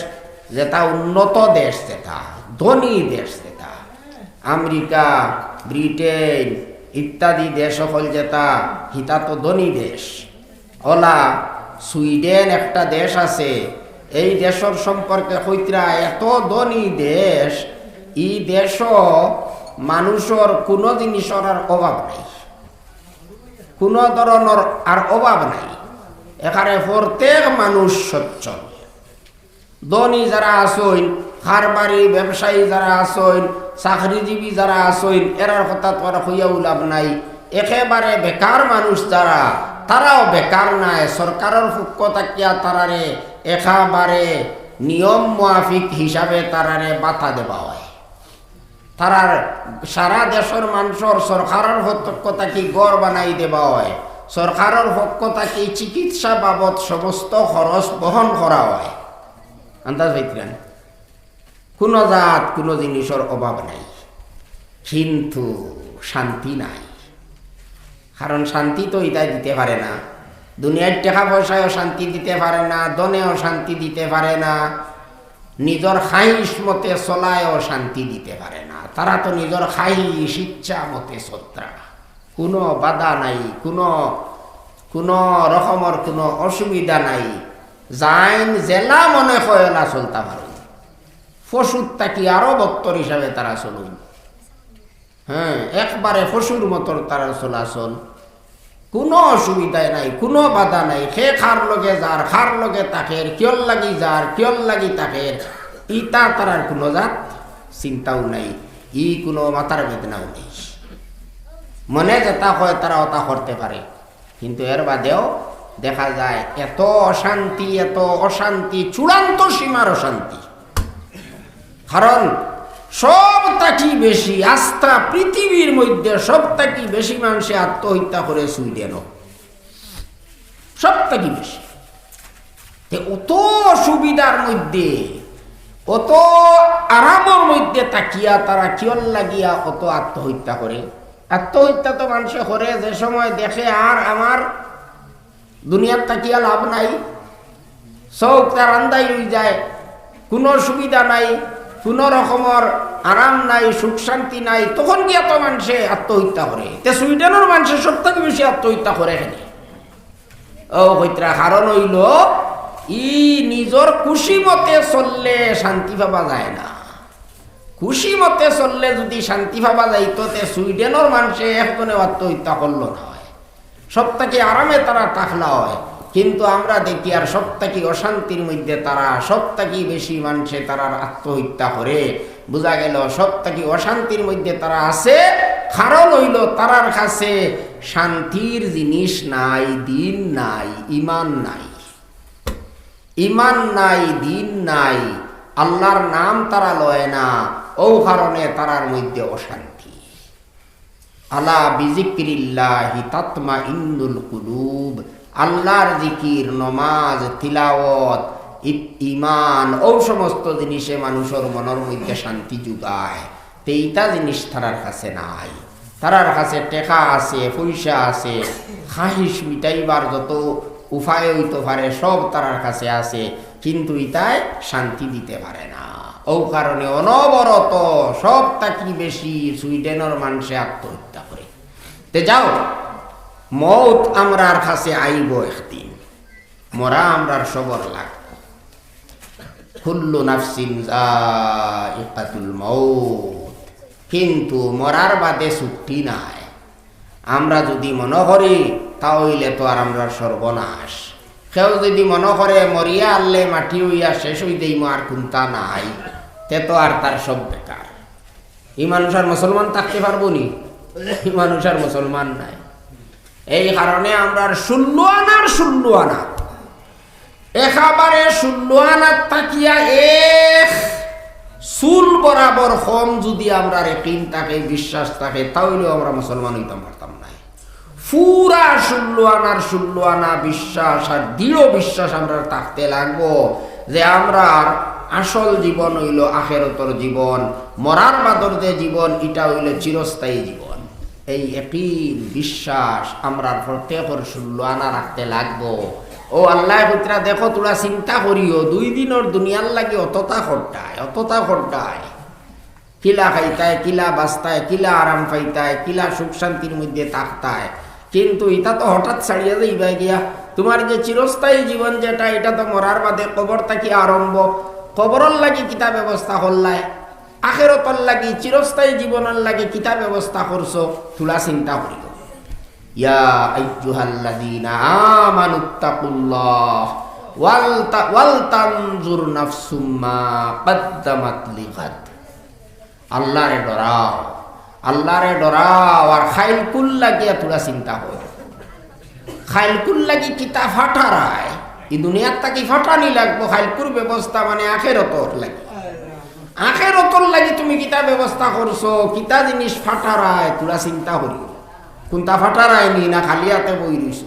যেটা উন্নত দেশ, যেটা ধনী দেশ, যেটা আমেরিকা, ব্রিটেন ইত্যাদি দেশ অকল যেটা, হিতা তো ধনী দেশ। অলা সুইডেন একটা দেশ আছে, এই দেশর সম্পর্কে কইতরা এত ধনী দেশ, ই দেশো মানুষর কুনু জিনিসর আর অভাব নাই, কুনু ধরনর আর অভাব নাই। এখানে প্রত্যেক মানুষ সচ্ছল। ধনী যারা আছইন, কারবারি ব্যবসায়ী যারা আছইন, চাকরিজীবী যারা আছইন, এরার কথা তো আর কইয়াউ লাভ নাই। একেবারে বেকার মানুষ যারা, তারাও বেকার নায়। সরকারর পক্ষ থাকিয়া তারারে একেবারে নিয়ম মাফিক হিসাবে তারারে ভাতা দেওয়া অয়। তারার সারা দেশর মানষর সরকারর পক্ষ থাকি ঘর বানাই দেওয়া অয়, সরকারর পক্ষ থাকি চিকিৎসা বাবদ সমস্ত খরচ বহন করা অয়। আন্দাজ পাইতরা নি? কুনু জাত, কুনু জিনিসর অভাব নাই, কিন্তু শান্তি নাই। কারণ শান্তি তো ইতায় দিতে পারে না। দুনিয়ার টেকা পয়সায়ও শান্তি দিতে পারে না, ধনেও শান্তি দিতে পারে না, নিজর খাহিশ মতে চলায়ও শান্তি দিতে পারে না। তারা তো নিজর খাহিশ ইচ্ছা মতে চলতরা, কুনু বাধা নাই, কুনু, কুনু রকমর কুনু অসুবিধা নাই। যাইন যেলা মনে কয় অলা চলতা পারইন। পশুর থাকি আরো বত্তর হিসাবে তারা চলইন। হ্যাঁ, একবারে পশুর মতর তারার চলাচল, কুনু অসুবিধা নাই, কুনু বাধা নাই। কে কার লগে যার, কার লগে থাকের, কিয়র লাগি যার, কিয়র লাগি থাকের, ইতা তারার কুনু জাত চিন্তাও নাই, ই কুনু মাথার বেদনাও নেই। মনে যেটা কয় তারা ওটা করতে পারে, কিন্তু এর বাদেও দেখা যায় এত অশান্তি, এত অশান্তি, চূড়ান্ত সীমার অশান্তি। কারণ সব থাকি বেশি আস্তা পৃথিবীর মধ্যে সব থাকি বেশি মানষে আত্মহত্যা করে সুইডেনো, সব থাকি বেশি। তে অত অসুবিধার মধ্যে, অত আরামর মধ্যে থাকিয়া তারা কিয়র লাগিয়া অত আত্মহত্যা করে? আত্মহত্যা তো মানষে করে যে সময় দেখে আর আমার দুনিয়ার থাকিয়া লাভ নাই, চউখ তার আন্দাই অই যায়, কুনু সুবিধা নাই, কুনু রকমর আরাম নাই, সুখ শান্তি নাই, তখন গিয়া তো মানষে আত্মহত্যা করে। তে সুইডেনর মানষে সব থাকি বেশি আত্মহত্যা করে কেনে? ও কইতরা, কারণ অইলো ই নিজর খুশি মতে চললে শান্তি পাওয়া যায় না। খুশি মতে চললে যুদি শান্তি পাওয়া যাইতো, তে সুইডেনর মানষে একজনেও আত্মহত্যা করলো না অয়। সব থাকি আরামে তারা থাকলা অয়। কিন্তু আমরা দেখিয়ার সব থাকি অশান্তির মধ্যে তারা, সব থাকি বেশি মানষে তারার আত্মহত্যা করে। বুঝা গেল, সব থাকি অশান্তির মধ্যে তারা আছে, কারণ অইলো তারার কাছে শান্তির জিনিস নাই, দিন নাই, ইমান নাই। ইমান নাই, দিন নাই, আল্লার নাম তারা লয় না, অউ কারণে তারার মধ্যে অশান্তি। আলা বিজিক্রিল্লাহি তাতমাইন্নুল কুলুব। আল্লাহর জিকির, নমাজ, তিলাওয়াত, ই-, ইমান, অউ সমস্ত জিনিসে মানুষর মনর মধ্যে শান্তি যোগায়। তে ইতা জিনিস তারার কাছে নাই। তারার কাছে টেকা আছে, পয়সা আছে, খাহিশ মিটাইবার যত উপায় অইতো পারে সব তারার কাছে আছে, কিন্তু ইতায় শান্তি দিতে পারে না। অউ কারণে অনবরত সব থাকি বেশি সুইডেনর মানষে আত্মহত্যা করে। তে যাও, মউত আমরার কাছে আইবো একদিন, মরা আমরার সবর লাগবো। কুল্লু নাফসিন যায়িকাতুল মাউত, কিন্তু মরার বাদে ছুটি নাই। আমরা যুদি মনো করি, তা অইলে তো আর আমরার সর্বনাশ। কেউ যুদি মনো করে মরিয়া আরলে মাটি অইয়া শেষ অই যাইমু, আর কুন্তা নাই, তে তো আর তার সব বেকার। ই মানুষ আর মুসলমান থাকতে পারবো নি? ই মানুষ আর মুসলমান নাই। এই কারণে আমরার ষোলো আনার ষোলো আনা, একেবারে ষোলো আনার থাকিয়া এক চুল বরাবর কম যুদি আমরার একিন থাকে, বিশ্বাস থাকে, তা অইলেও আমরা মুসলমান অইতাম পারতাম নায়। পুরা ষোলো আনার ষোলো আনা বিশ্বাস আর দৃঢ় বিশ্বাস আমরার থাকতে লাগবো যে আমরার আসল জীবন অইলো আখেরাতর জীবন, মরার বাদর যে জীবন, ইটা অইলো চিরস্থায়ী জীবন। এই একিন বিশ্বাস আমরার প্রত্যেকর ষোলো আনা রাখতে লাগবো। অউ আল্লায় কইতরা, দেখো, থুড়া চিন্তা করিও, দুই দিনর দুনিয়ার লাগি অততা খটায়, অততা খটায়। কিলা খাইতায়, কিলা বাঁচতায়, কিলা আরাম পাইতায়, কিলা সুখ শান্তির মধ্যে থাকতায়। কিন্তু ইটা তো হঠাৎ ছাড়িয়া যাইবায় গিয়া। তুমার যে চিরস্থায়ী জীবন যেটা, ইটা তো মরার বাদে কবর থাকি আরম্ভ। কবরর লাগি কিতা ব্যবস্থা করলায়? আখেরাতর লাগি, চিরস্থায়ী জীবনর লাগি কিতা ব্যবস্থা করছো? থুড়া চিন্তা করিও। ইয়া আইয়ুহাল্লাযীনা আমানুত্তাকুল্লাহ ওয়াল তা-, ওয়াল তানজুর নাফসুম মা কাদ্দামাত লিগাদ। আল্লারে ডরাও, আল্লারে ডরাও, আর খাইলকুর লাগিয়া থুড়া চিন্তা করো। খাইলকুর লাগি কিতা ফাটারায়, ই দুনিয়ার থাকি ফাটানি লাগবো। খাইলকুর ব্যবস্থা মানে আখেরাতর লাগি। আখেরাতর লাগি তুমি কিতা ব্যবস্থা করছো, কিতা জিনিস ফাটারায়, থুড়া চিন্তা করিও। কুন্তা ফাটারায় নি, না খালি আতে বই রইছো?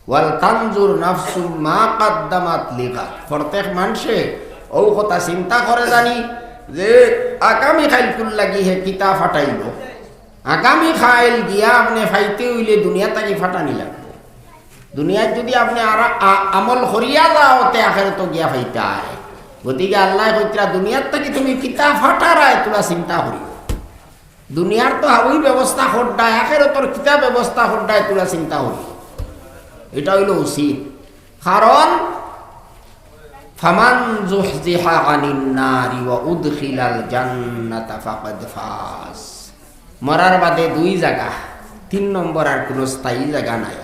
ওয়াল তানজুর নাফসুম মা কাদ্দামাত লিগাদ। প্রত্যেক মানষে অউ কথা চিন্তা করে জানি যে আগামী খাইলকুর লাগি হে কিতা ফাটাইলো। আগামী খাইল গিয়া আপনে পাইতে অইলে দুনিয়া থাকি ফাটানি লাগবো। দুনিয়াত যুদি আপনে আরা-, আ-, আমল করিয়া যাও, তে আখেরাতো গিয়া পাইতায়। গতিকে আল্লায় কইতরা, দুনিয়ার থাকি তুমি কিতা ফাটারায়, থুড়া চিন্তা করিও। দুনিয়ার তো হাবি ব্যবস্থা কররায়, আখেরাতর কিতা ব্যবস্থা কররায়, থুড়া চিন্তা করিও। ইটা অইলো উচিত। কারণ, ফামান যুহযিহা আনিন নারি ওয়া উদখিলাল জান্নাতা ফাকাদ ফাজ। মরার বাদে দুই জাগা, তিন নম্বর আর কুনু স্থায়ী জাগা নাই।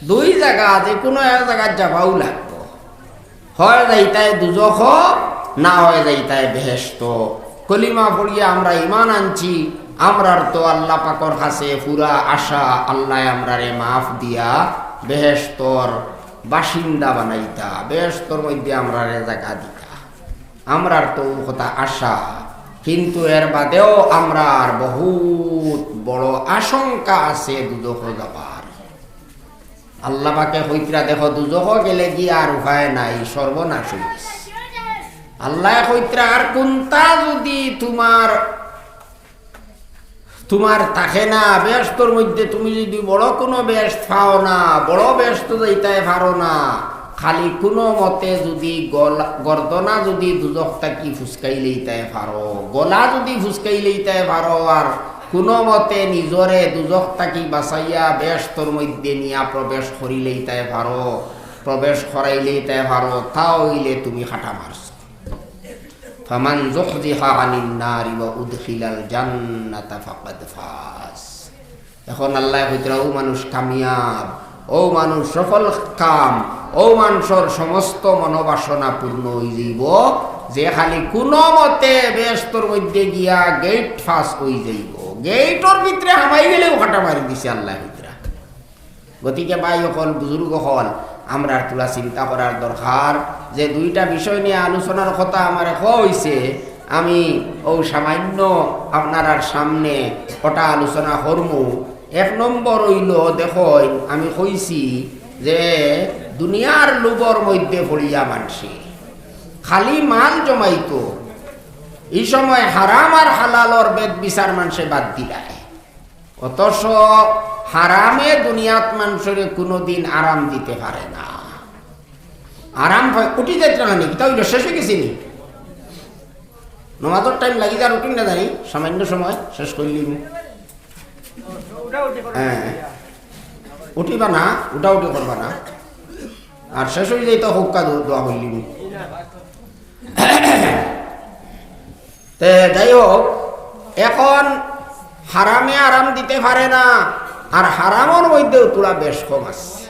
দুই জাগা, যে কুনু এক জাগাত যাওয়াউ লাগবো। হয় যাইতায় দুজখো, না হয় যাইতায় বেহেশতো। কলিমা পড়িয়া আমরা ইমান আনছি, আমরার তো আল্লা পাকর কাছে পুরা আশা, আল্লায় আমরারে মাফ দিয়া বেহেশতর বাসিন্দা বানাইতা, বেহেশতর মধ্যে আমরারে জাগা দিতা। আমরার তো অউ কথা আশা, কিন্তু এর বাদেও আমরার বহুত বড় আশঙ্কা আছে দুজখো যাবার। আল্লা পাকে কইতরা, দেখো, দুজখো গেলে গিয়া আর উপায় নাই, সর্বনাশ অইগেছে। আল্লায় কইতরা, আর কুন্তা যুদি তুমার, তুমার থাকে না, বেহেশতর মধ্যে তুমি যুদি বড় কুনু বেহেশত পাও না, বড় বেহেশতো যাইতায় পারো না, খালি কুনু মতে যুদি গলা, গর্দনা যুদি দুজখ থাকি ফুসকাই লইতায় পারো, গলা যুদি ফুসকাই লইতায় পারো, আর কুনু মতে নিজরে দুজখ থাকি বাঁচাইয়া বেহেশতর মধ্যে নিয়া প্রবেশ করিলেইতায় পারো, প্রবেশ করাইলেইতায় পারো, তা অইলে তুমি কাটা মারছো। ফামান যুহযিহা আনিন নারি ওয়া উদখিলাল জান্নাতা ফাকাদ ফাজ। এখন আল্লায় কইতরা, অউ মানুষ কামিয়াব, অউ মানুষ সফল কাম, অউ মানষর সমস্ত মনোবাসনা পূর্ণ অইযাইবো, যে খালি কুনু মতে বেহেশতর মধ্যে গিয়া গেইট পাস অইযাইবো। গেইটর ভিতরে হামাই গেলেউ কাটা মারি দিছে আল্লায় কইতরা। গতিকে ভাই অকল, বুজুর্গ অকল, আমরার থুড়া চিন্তা করার দরকার যে দুইটা বিষয় নিয়া আলোচনার কথা আমারে কওয়া অইছে, আমি অউ সামান্য আপনারার সামনে ওটা আলোচনা করমু। এক নম্বর অইলো, দেখইন, আমি কইছি যে দুনিয়ার লোভর মধ্যে পড়িয়া মানষে খালি মাল জমাইতো, ই সময় হারাম আর হালালর ভেদ বিচার মানষে বাদ দিলায়। অথচ হারামে দুনিয়াত মানষরে কুনুদিন আরাম দিতে পারে না। আরাম পায়, উঠি যাইত না নি, কিতা অইলো, শেষ অই গেছে নি? নমাজর টাইম লাগি যার, উঠি না জানি, সামান্য সময় শেষ করিলিমু। হ্যাঁ, উঠিবা না, উঠাউঠি করবা না, আর শেষ অই যাইতো হক্কা দো-, দোয়া করিলিমু। তে যাই হোক, এখন হারামে আরাম দিতে পারে না, আর হারামর মধ্যেও থুড়া বেশ কম আছে।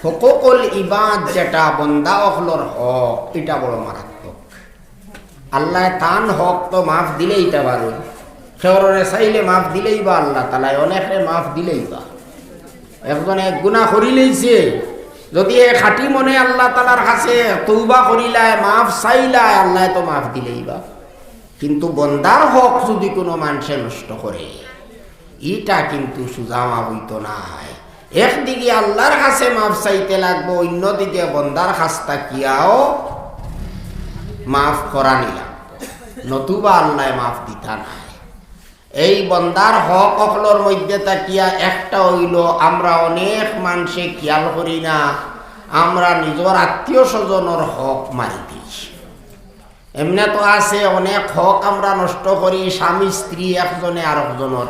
হকুকুল ইবাদ যেটা বন্দা অকলর হক, ইটা বড় মারাত্মক। আল্লায় তান হক তো মাফ দিলেইতা পারইন, কেউররে চাইলে মাফ দিলেইবা আল্লাহ তাআলায়, অনেকরে মাফ দিলেইবা। একজনে এক গুনা করিলাইছে, যদি এ খাঁটি মনে আল্লাহ তাআলার কাছে তওবা করিলায়, মাফ চাইলায়, আল্লায় তো মাফ দিলেইবা। কিন্তু বন্দার হক যদি কুনু মানষে নষ্ট করে, ইটা কিন্তু সুজা মাফ অইতো নায়। একদিকে আল্লাহর কাছে মাফ চাইতে লাগবো, অন্যদিকে বন্দার কাছ থাকিয়াও মাফ করানি লাগবো, নতুবা আল্লায় মাফ দিতা নায়। এই বন্দার হক অকলর মধ্যে থাকিয়া একটা অইলো, আমরা অনেক মানষে খিয়াল করি না, আমরা নিজর আত্মীয় স্বজনর হক মারি দেই। এমনে তো আছে, অনেক হক আমরা নষ্ট করি, স্বামী স্ত্রী একজনে আরকজনর,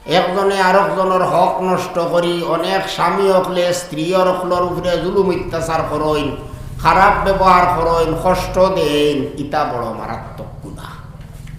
একজনে আরকজনর হক নষ্ট করি। অনেক স্বামী অকলে স্ত্রী অকলর উপরে জুলুম অত্যাচার করইন, খারাপ ব্যবহার করইন, কষ্ট দেইন, ইটা বড় মারাত্মক গুনা।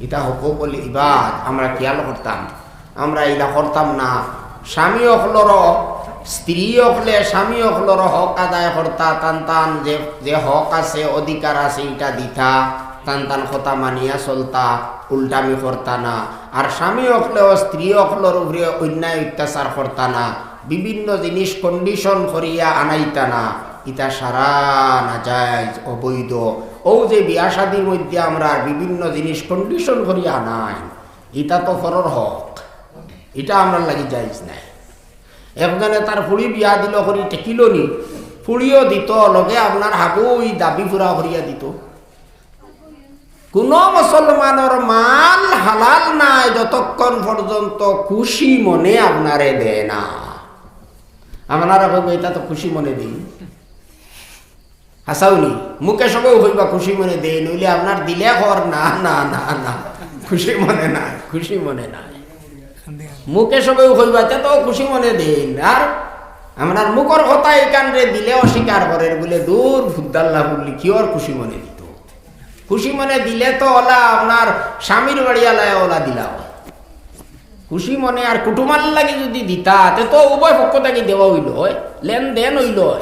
ইটা হকুকুল ইবাদ, আমরা খিয়াল করতাম। আমরা ইলা করতাম না। স্বামী অকলরও, স্ত্রী অকলে স্বামী অকলরও হক আদায় করতা, তান তান যে, যে হক আছে, অধিকার আছে, ইটা দিতা, তান তান কথা মানিয়া চলতা, উল্টামি করতা না। আর স্বামী অকলেও স্ত্রী অকলর উপরে অন্যায় অত্যাচার করতা না, বিভিন্ন জিনিস condition করিয়া আনাইতা না, ইটা সারা নাজায়েজ, অবৈধ। অউ যে বিয়া শাদির মধ্যে আমরা বিভিন্ন জিনিস condition করিয়া আনাই, ইটা তো পরর হক, ইটা আমরার লাগি জায়েজ নায়। একজনে তার ফুড়ি বিয়া দিলো করি ঠেকিলো নি, ফুড়িও দিতো, লগে আপনার হাগুই দাবি পুরা করিয়া দিতো। কুনু মুসলমানর মাল হালাল নায় যতক্ষণ পর্যন্ত খুশি মনে আপনারে দেয় না। আপনারা কইবা, "ইটা তো খুশি মনে দেই।" হাছাউ নি, মুখে সবেউ কইবা খুশি মনে দেইন, অইলে আপনার দিলে কর না, না, না, না, খুশি মনে নায়, খুশি মনে নায়। মুখে সবেউ কইবা, "তে তো খুশি মনে দেইন।" আর আপনার মুখর কথা ইখানরে দিলে অস্বীকার করের, বুলে, "দূর, ফুদ্দাল্লা ফুল্লি, কিওর খুশি মনে দিতো?" খুশি মনে দিলে তো অলা আপনার স্বামীর বাড়ি আলায় অলা দিলা অয়। খুশি মনে আর কুটুমার লাগি যুদি দিতা, তে তো উভয় পক্ষ থাকি দেওয়া অইলো অয়, লেনদেন অইলো অয়।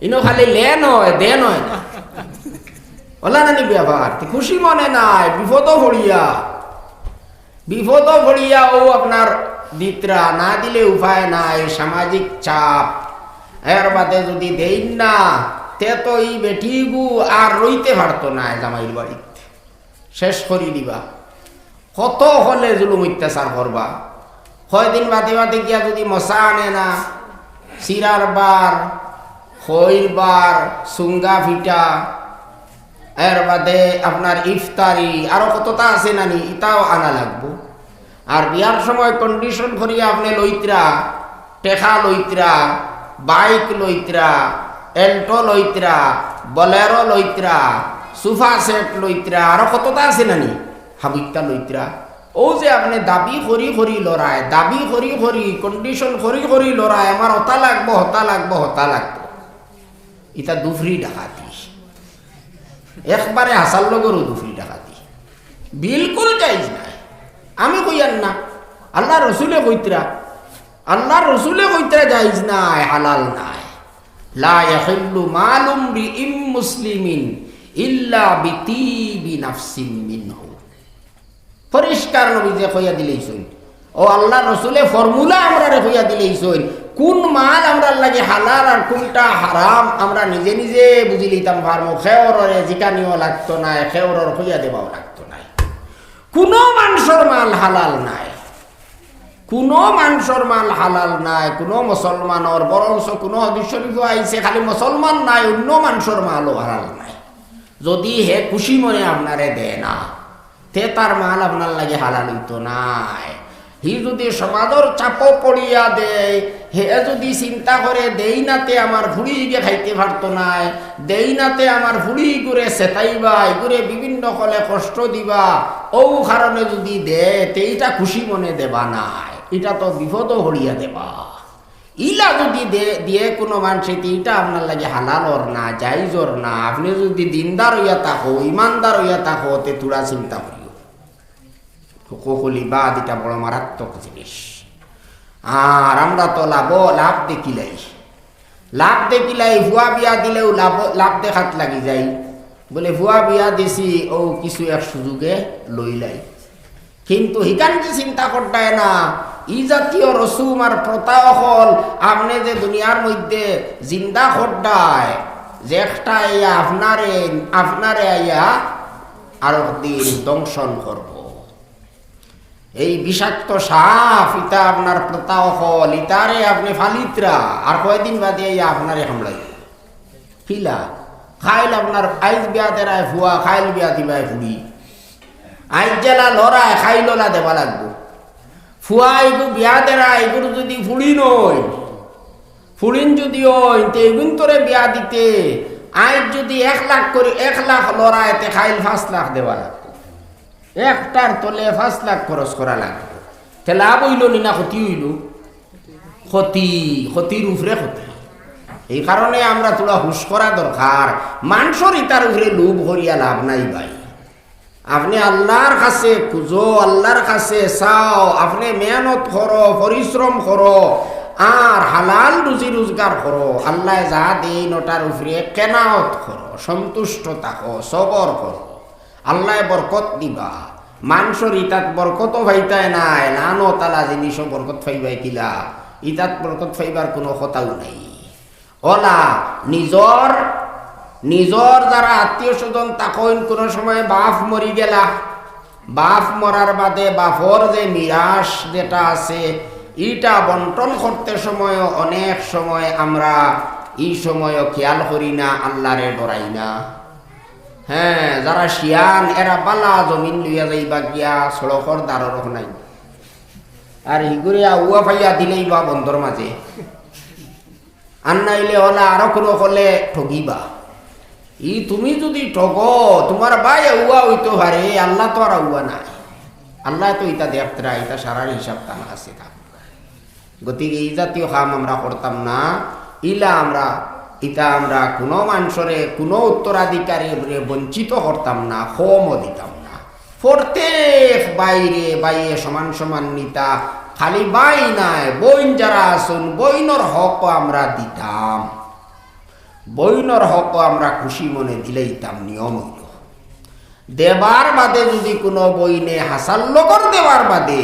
ইনো খালি লেন অয়, দেন অয় না। অলা নানি ব্যাপার? তে খুশি মনে নায়, বিপদো পড়িয়া, বিপদো পড়িয়া অউ আপনার দিতরা, না দিলে উপায় নাই, সামাজিক চাপ। এর বাদে যুদি দেইন না, তে তো ই বেটিগু আর রইতে পারতো নায় জামাইর বাড়িত, শেষ করি দিবা। কত অকলে জুলুম অত্যাচার করবা। কয়দিন বাদে বাদে গিয়া যুদি মশা আনে না, চিরার বার, খইর বার, চুঙ্গা পিঠা, এর বাদে আপনার ইফতারি, আরো কততা আছে নানি, ইতাও আনা লাগবো। আর বিয়ার সময় condition করিয়া আপনে লইতরা, টেকা লইতরা, বাইক লইতরা, এল্টো লইতরা, বলেরো লইতরা, সোফা সেট লইতরা, আরো কততা আছে নানি, হাবিকটা লইতরা। অউ যে আপনে দাবি করি করি লড়ায়, দাবি করি করি, condition করি করি লড়ায়, আমার অতা লাগবো, হতা লাগবো, হতা লাগবো। ইতা দুফরি ডাকাতি। একবারে হাছার লগরও দুফরি ডাকাতি। বিলকুল জায়েজ নায়। আমি কইয়ার না। আল্লার রসুলে কইতরা। আল্লার রসুলে কইতরা জায়েজ নায়, হালাল নায়। লা ইয়াহিল্লু মালু ইমরিইম মুসলিমিন ইল্লা বিতিবি নাফসিম মিনহু। পরিষ্কার নবীজিয়ে কইয়া দিলাইছইন। অউ আল্লার রসুলে formula আমরারে কইয়া দিলাইছইন, কুন মাল আমরার লাগি হালাল আর কুনটা হারাম, আমরা নিজে নিজে বুঝিলিতাম পারমু। কেউররে জিকানিও লাগতো নায়, কেউরর কইয়া দেওয়াও লাগতো নায়। কুনু মানষর মাল হালাল নায়, কুনু মানষর মাল হালাল নায়, কুনু মুসলমানর, বরঞ্চ কুনু হাদিস শরীফো আইছে খালি মুসলমান নায়, অইন্য মানষর মালও হালাল নায়। যুদি হে খুশি মনে আপনারে দেয় না, তে তার মাল আপনার লাগি হালাল অইতো নায়। হি যুদি সমাজর চাপো পড়িয়া দেয়, হে যুদি চিন্তা করে, "দেই না তে আমার ফুড়ি ইগে খাইতে পারতো নায়, দেই না তে আমার ফুড়ি ইগুরে সেতাইবা, ইগুরে বিভিন্ন কলে কষ্ট দিবা, অউ কারণে যুদি দেয়, তে ইটা খুশি মনে দেবা নায়, ইটা তো বিপদো হরিয়া দেবা।" ইলা যুদি দে-, দিয়ে কুনু মানষে, তে ইটা আপনার লাগি হালাল অর না, জাইজ অর না। আপনে যুদি দিনদার অইয়া থাকো, ইমানদার অইয়া থাকো, তে থুড়া চিন্তা করিও। হুকুকুল ইবাদ ইটা বড় মারাত্মক জিনিস। আর আমরা তো লাভ, লাভ দেখিলাই, লাভ দেখিলাই, ফুয়া বিয়া দিলেও লাভ, লাভ দেখাত লাগি যাই। বলে, "ফুয়া বিয়া দিছি, অউ কিছু এক সুযোগে লইলাই।" কিন্তু হিখান যে চিন্তা করতায় না, ই জাতীয় রসুম আর প্রথা অকল আপনে যে দুনিয়ার মধ্যে জিন্দা করতায়, যেকটা আইয়া আপনারে, আপনারে আইয়া আরক দিন দংশন করবো। এই বিষাক্ত সাপ, ইতা আপনার প্রথা অকল, ইতারে আপনে ফালিতরা, আর কয়দিন বাদে আইয়া আপনারে হামলাইবো। কিলা? কাইল আপনার, আইজ বিয়া দেরায় ফুয়া, কাইল বিয়া দিবায় ফুড়ি। আইজ যেলা লড়ায়, কাইল অলা দেবা লাগবো। ফুয়া ইগু বিয়া দেরায়, ইগুর যুদি ফুড়িন অইন, ফুড়িন যুদি অইন, তে ইগুইন্তরে বিয়া দিতে, আইজ যুদি এক লাখ করি, এক লাখ লড়ায়, তে কাইল পাঁচ লাখ দেবা লাগবো। একটার তলে পাঁচ লাখ খরচ করা লাগবো। তে লাভ অইলো নি না ক্ষতি অইলো? ক্ষতি, ক্ষতির উপরে ক্ষতি। এই কারণে আমরা থুড়া হুশ করা দরকার। মানষর ইতার উপরে লোভ করিয়া লাভ নাই ভাই। আপনে আল্লার কাছে খুঁজো, আল্লার কাছে চাও, আপনে মেহনত করো, পরিশ্রম করো, আর হালাল রুজি রোজগার করো। আল্লায় যা দেইন অটার উপরে কেনাওত করো, সন্তুষ্ট থাকো, সবর করো। আল্লায় বরকত দিবা। মানষর ইতাত বরকতও পাইতায় নায়, লানত আলা জিনিসও বরকত পাইবায় কিলা? ইতাত বরকত পাইবার কুনু কথাউ নাই। অলা নিজর, নিজর যারা আত্মীয় স্বজন থাকইন, কুনু সময় বাপ মরি গেলা, বাপ মরার বাদে বাপর যে মিরাস যেটা আছে, ইটা বন্টন করতে সময় অনেক সময় আমরা ই সময়ও খেয়াল করি না, আল্লারে ডরাই না। হ্যাঁ, যারা শিয়ান, এরা বালা জমিন লইয়া যাইবা গিয়া সড়কর দারর নাই। আর হিগুরে আউয়া পাইয়া দিলেই বা বন্দর মাঝে। আর নাইলে অলা আরো কুনু কলে ঠগিবা। ই তুমি যুদি ঠগো, তুমার ভাই আউয়া অইতো পারে, আল্লা তো আর আউয়া নাই। আল্লায় তো ইতা দেখতরা, ইতা সারার হিসাব তান আছে তা। গতিকে ই জাতীয় কাম আমরা করতাম না, ইলা আমরা, ইতা আমরা কুনু মানষরে, কুনু উত্তরাধিকারীরে বঞ্চিত করতাম না, কমও দিতাম না। প্রত্যেক ভাইরে ভাইয়ে সমান সমান নিতা, খালি ভাই নায়, বইন যারা আছইন, বইনর হকও আমরা দিতাম, বইনর হকও আমরা খুশি মনে দিলাইতাম, নিয়ম অইলো। দেবার বাদে যুদি কুনু বইনে হাছার লগর দেবার বাদে,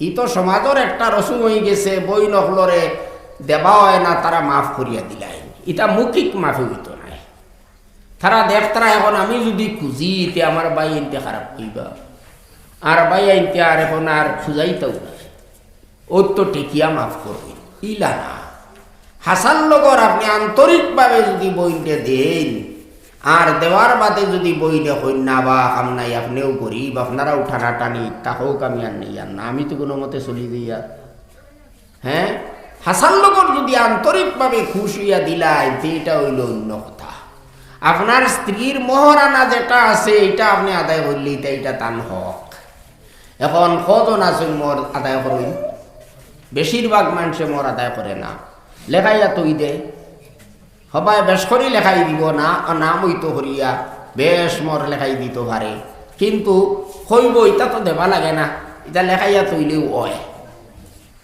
ই তো সমাজর একটা রসুম অইগেছে, বইন অকলরে দেবা অয় না, তারা মাফ করিয়া দিলাইন। ইতা মৌখিক মাফে অইতো নায়। তারা দেখতরা, এখন আমি যুদি খুজি, তে আমার ভাইয়াইন্তে খারাপ কইবা, আর ভাইয়াইন্তে আর এখন আর খুজাইতাউ না। অউ তো ঠেকিয়া মাফ করইন, ইলা না। হাছার লগর আপনে আন্তরিকভাবে যুদি বইনরে দেইন, আর দেওয়ার বাদে যুদি বইনে কইন, "না বা, কাম নাই, আপনেও গরিব, আপনারাও টানাটানি, থাকউক, আমি আর নেই আর না, আমি তো কুনু মতে চলি যাইয়ার।" হ্যাঁ, হাছার লগর যুদি আন্তরিকভাবে খুশ অইয়া দিলাইন, তে ইটা অইলো অইন্য কথা। আপনার স্ত্রীর মোহরানা যেটা আছে, ইটা আপনে আদায় করলে, ইটা, ইটা তান হক। এখন কয়জন আছইন মোহর আদায় করইন? বেশিরভাগ মানষে মোহর আদায় করে না, লেখাইয়া থই দেয়। হবায় বেশ করি লেখাই দিব না, আর নাম অইতো করিয়া বেশ মোহর লেখাই দিতো পারে, কিন্তু কইবো, "ইতা তো দেবা লাগে না, ইতা লেখাইয়া থইলেউ অয়।"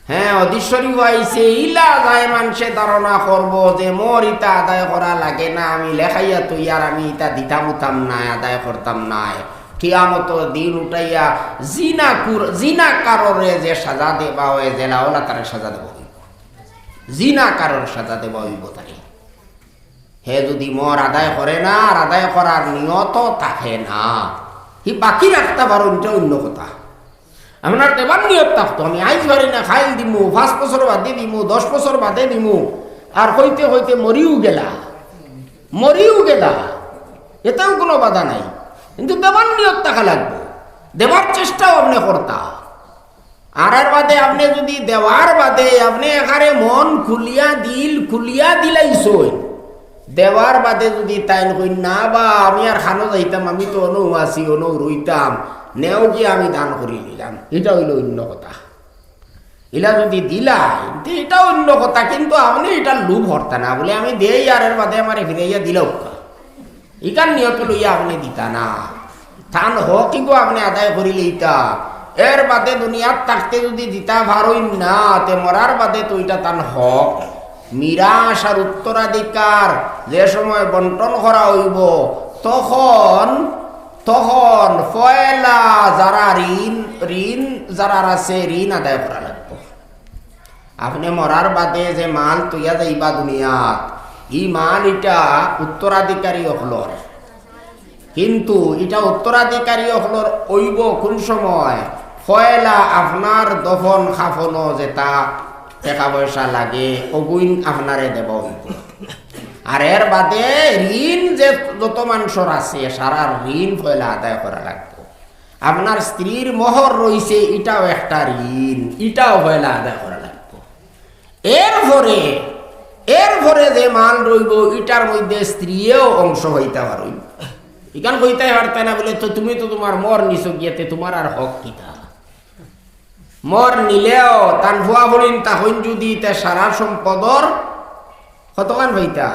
হ্যাঁ, হাদিস শরীফো আইছে, ইলা যায় মানষে ধারণা করবো যে মোহর ইতা আদায় করা লাগে না, আমি লেখাইয়া থইয়ার, আমি ইতা দিতাম উতাম নায়, আদায় করতাম নায়। কিয়ামতর দিন উঠাইয়া জিনা কুর-, জিনাকাররে যে সাজা দেবা অয়, জেলা অলা তারে সাজা দেবা অইবো। জিনাকারর সাজা দেবা অইবো তারে। হে যুদি মোহর আদায় করে না, আর আদায় করার নিয়ত থাকে না, হি বাকি রাখতা পারো, ইটা অইন্য কথা। আপনার দেবার নিয়ত থাকতো, আমি আইজ পারি না, খাইল দিমু, পাঁচ বছর বাদে দিমু, দশ বছর বাদে দিমু, আর কইতে কইতে মরিও গেলা, মরিও গেলা, এতেও কুনু বাধা নাই। কিন্তু দেবার নিয়ত থাকা লাগবো, দেবার চেষ্টাও আপনে করতা। আর এর বাদে আপনে যুদি দেওয়ার বাদে আপনে একারে মন খুলিয়া, দিল খুলিয়া দিলাইছইন, দেওয়ার বাদে যুদি তাইন কইন, "না বা, আমি আর খানো যাইতাম, আমি তো অনউ আছি, অনউ রইতাম, নেও গিয়া আমি দান করি নিলাম", ইটা অইলো অইন্য কথা। ইলা যুদি দিলাইন, তে ইটা অইন্য কথা, কিন্তু আপনে ইটার লোভ করতা না, বুলে, "আমি দেই, আর এর বাদে আমারে ফিরাইয়া দিলাউক্কা।" ইখান নিয়ত লইয়া আপনে দিতা না, তান হক ইগু আপনে আদায় করি লইতা। এর বাদে দুনিয়াত থাকতে যুদি দিতা পারইন না, তে মরার বাদে তো ইটা তান হক। মিরাস আর উত্তরাধিকার যে সময় বন্টন করা অইবো, তখন, তখন পয়লা যারা ঋণ, ঋণ যারার আছে, ঋণ আদায় করা লাগবো। আপনে মরার বাদে যে মাল থইয়া যাইবা দুনিয়াত, ই মাল ইটা উত্তরাধিকারী অকলর। কিন্তু ইটা উত্তরাধিকারী অকলর অইবো কুন সময়? পয়লা আপনার দফন কাফনো যেতা টেকা পয়সা লাগে, অগুইন আপনারে দেওয়া অইবো। আর এর বাদে ঋণ যে যত মানষর আছে, সারার ঋণ পয়লা আদায় করা লাগবো। আপনার স্ত্রীর মোহর রইছে, ইটাও একটা ঋণ, ইটাও পয়লা আদায় করা লাগবো। এরপরে, এরপরে যে মাল রইবো, ইটার মধ্যে স্ত্রীয়েও অংশ পাইতা পারইন। ইখান কইতায় পারতা না বুলে, "তো তুমি তো তুমার মোহর নিছো গিয়া, তে তুমার আর হক কিতা?" মোহর নিলেও তান ফুয়া ফুড়িন থাকইন যুদি, তে সারা সম্পদর কতখান পাইতা?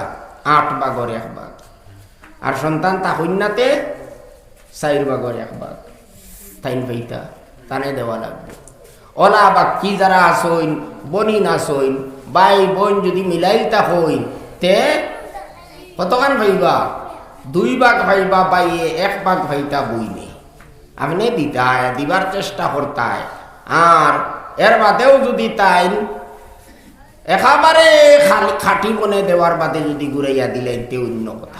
আট ভাগর এক ভাগ। আর সন্তান থাকইন না তে চাইর ভাগর এক ভাগ। তাইন পাইতা, তানে দেওয়া লাগবো। অলা বাকি যারা আছইন, বনিন আছইন, ভাই বইন যুদি মিলাইল থাকইন, তে কতখান পাইবা? দুই ভাগ পাইবা ভাইয়ে, এক ভাগ পাইতা বইনে। আপনে দিতায়, দিবার চেষ্টা করতায়। আর এর বাদেও যুদি তাইন একেবারে খালি, খাঁটি মনে দেওয়ার বাদে যুদি ঘুরাইয়া দিলাইন, তে অইন্য কথা।